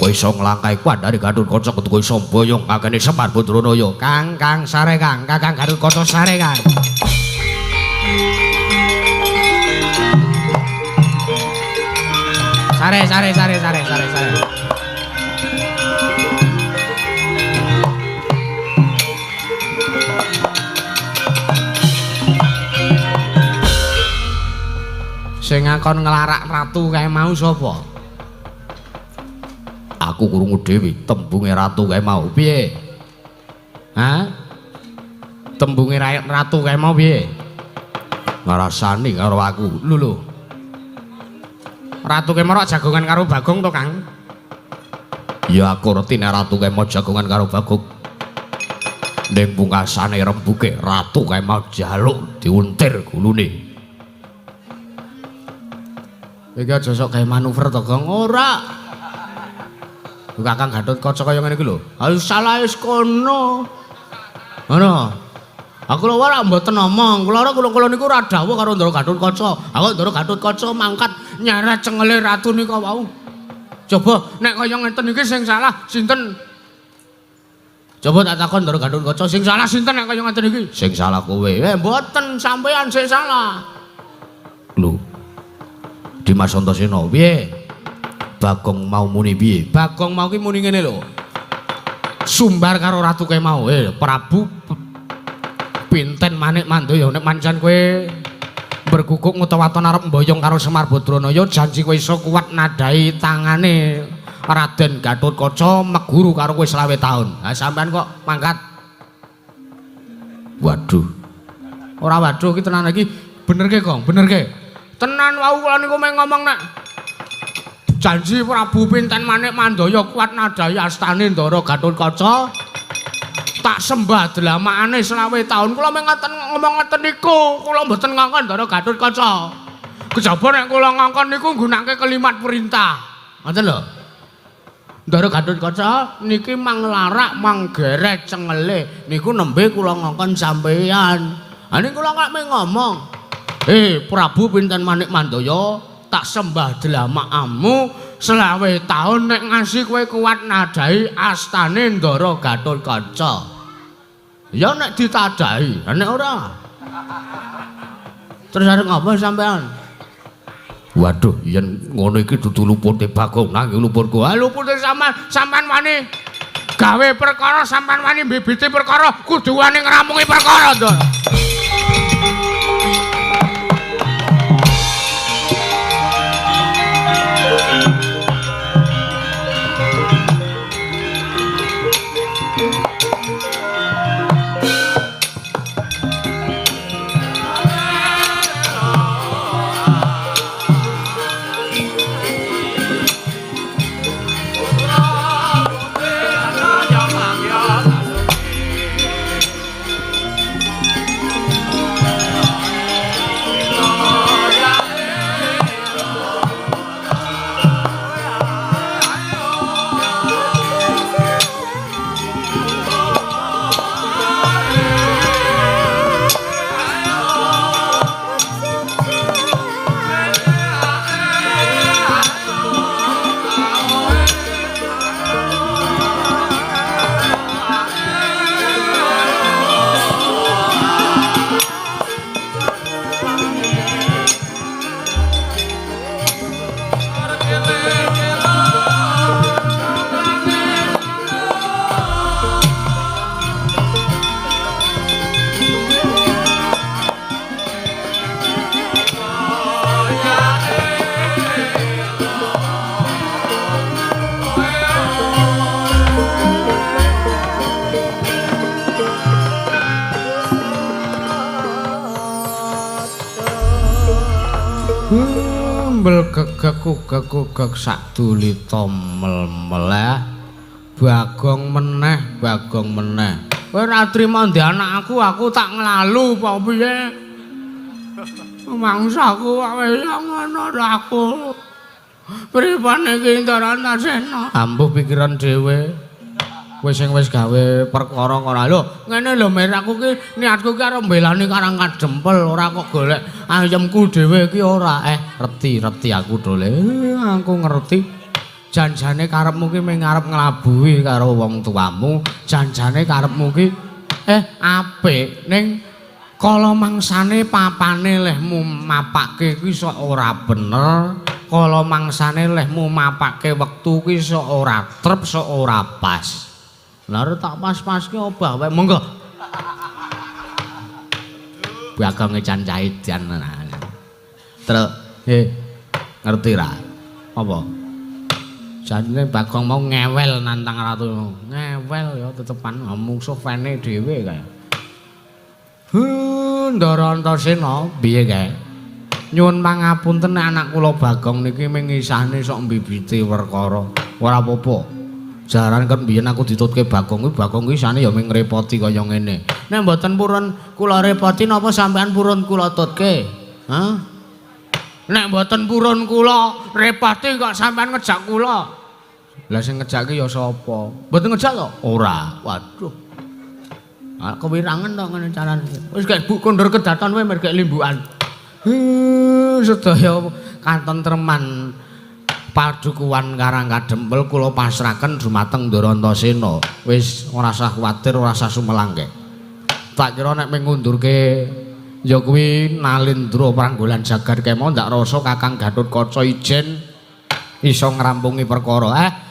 Kowe iso nglangkai kuandare Gatotkaca kudu kowe iso mboyong ngakene Semar Badranaya. Kang, Kang sare Kang, Kakang Gatotkaca sare Kang. Sare sare sare sare sare sare. Sing ngakon nglarak ratu kae mau sapa? Aku krungu dhewe tembunge ratu kae mau. Piye? Hah? Tembunge ratu kae mau piye? Ngrasani karo aku. Lho lho. Ratu kae mau jagongan karo Bagong to, Kang? Ya aku ngerti nek ratu kae mau jagongan karo Bagong. Ning pungkasane rembuke ratu kae mau jaluk diuntir gulune. Iki aja sok gawe manuver to, Gong. Ora. Kakang Gatotkaca kaya ngene iki lho. Ha salah wis kono. Ngono. Aku lho ora mboten omong. Kula ora kula niku ora dawuh karo Ndara Gatotkaca. Aku Ndara Gatotkaca mangkat nyeret cengele ratu nika wau. Coba nek kaya ngeten iki sing salah sinten? Coba tak takon Ndara Gatotkaca, sing salah sinten nek kaya ngeten iki? Sing salah kowe. Mboten, sampean sing salah. Lho. Dimas Antasena, piye? Bagong mau muni piye? Bagong mau ki muni ngene lho. Sumbar karo ratu kae mau. Prabu Pinten Manik Mandaya nek mancen kowe berguguk ngutawaton arep mboyong karo Semar Badranaya janji kowe iso kuat nadai tangane Raden Gatotkaca meguru karo kowe 25 taun. Ha sampean kok mangkat. Waduh. Ora waduh iki tenan iki bener ke, Gong? Bener ke? Tenan wau kula niku mung ngomong nek janji Prabu Pinten Manik Mandaya kuat nadai astane Ndara Gatotkaca tak sembah dlamakane 25 taun. Kula mung ngoten ngomong ngoten niku, kula mboten ngongkon Ndara Gatotkaca. Kejaba nek kula ngongkon niku nggunakake kalimat perintah. Ngoten lho. Ndara Gatotkaca niki manglarak manggeret cengele niku nembe kula ngongkon sampeyan. Ha niku kula kok mung ngomong. Prabu Pinten Manik Mandaya tak sembah dlamakmu 25 taun nek ngasih kowe kuat nadai astane Ndara Gatotkaca. Ya nek ditadai, nek ora. Terus arep ngapa sampean? Waduh, yen ngono iki dudu lupute Bagong nanging luputku. Ha lupute sampean, sampean wani gawe perkara, sampean wani mbibiti perkara, kudu wani ngrampungi perkara, Ndara. Gegek-gegek sadulita mel-meleh Bagong meneh, Bagong meneh. Kowe ora trimo ndek anakku, aku tak nglalu apa piye? Mangsaku wis ngono aku. Pripane iki Ndara Antasena? Ambuh pikiran dhewe. Kowe sing wis gawe perkara ora lho. Ngene lho Mir, aku ki niatku ki arep mbelani Karang Kadempel, ora kok golek ayemku dhewe iki ora. Reti-reti aku dole. Aku ngerti. Janjane karepmu ki mung arep nglabuhi karo wong tuamu, janjane karepmu ki apik ning kala mangsane papane lehmu mapake kuwi sok ora bener. Kala mangsane lehmu mapake wektu ki sok ora trep, sok ora pas. Lah tak pas-paske obah wae. Monggo. Bagonge cancah edan. Truk, ngerti ra? Apa? Jane Bagong mau ngewel nantang ratu. Ngewel ya tetepan mungsuh fene dhewe kae. Ndara Antasena piye kae? Nyuwun pangapunten anak kula Bagong niki ming ngisahne sok mbibiti perkara. Ora apa-apa. Jaran kan biyen aku ditutke Bagong kuwi, Bagong kuwi isane ya ming ngrepoti kaya ngene. Nek mboten purun kula repoti napa sampean purun kula tutke? Hah? Nek mboten purun kula repoti kok sampean ngejak kula. Lah sing ngejake ya sapa? Mboten ngejak to? Ora. Waduh. Ah kewirangan to ngene carane. Wis gek bu kondur kedaton kowe mer gek limbukan. Sedaya katentreman padukuhan Karang Kadempel kula pasrahaken dumateng Ndara Antasena. Wis ora usah kuwatir, ora usah sumelangke. Tak kira nek mung ngundurke ya kuwi Nalindra Pranggolan Jagat Kema ndak rasa Kakang Gatotkaca ijen iso ngrampungi perkara.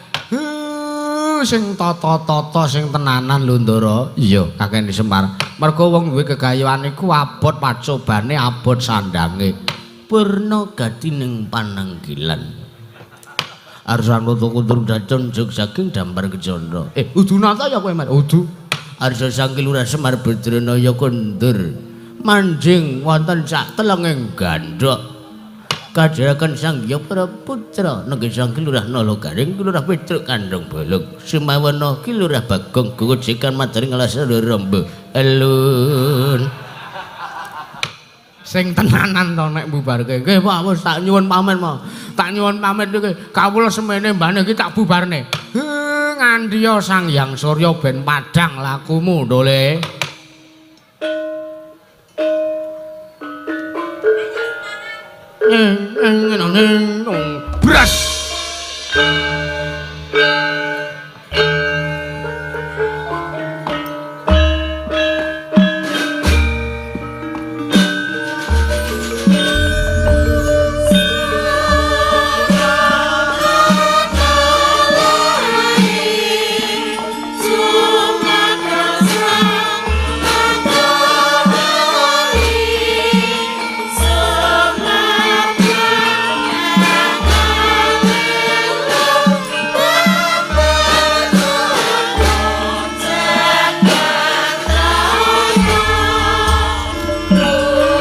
Sing tata-tata sing tenanan lho Ndara. Iya, Kakek Semar. Mergo wong duwe kegayuhan iku abot pacobane, abot sandange. Purna gati ning pananggilan. Arsa nutu kundur dacun jog saking dambar kejana. Udu nata ya kowe, Mas? Udu. Arsa Sang Lurah Semar Badranaya kondur. Manjing wonten sak telenging gandhok. Kajaraken Sang Hyang Para Putra nenggih Sang Lurah Nala Garing, Lurah Petruk Kandhong Bolong, Sumawana Ki Lurah Bagong Gojekan Madaring Alas Rombo. Elun. Sing tenanan to nek bubarke. Nggih Pak, wis tak nyuwun pamit, Pak. Tak nyuwun pamit iki kawula semene mbane iki tak bubarne. Ngandhiya Sang Hyang Surya ben padhang lakumu, Ndole. Bras.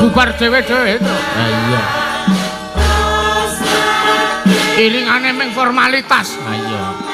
Bubar dhewe-dhewe to. Ha iya. Ilingane ming formalitas. Ha iya.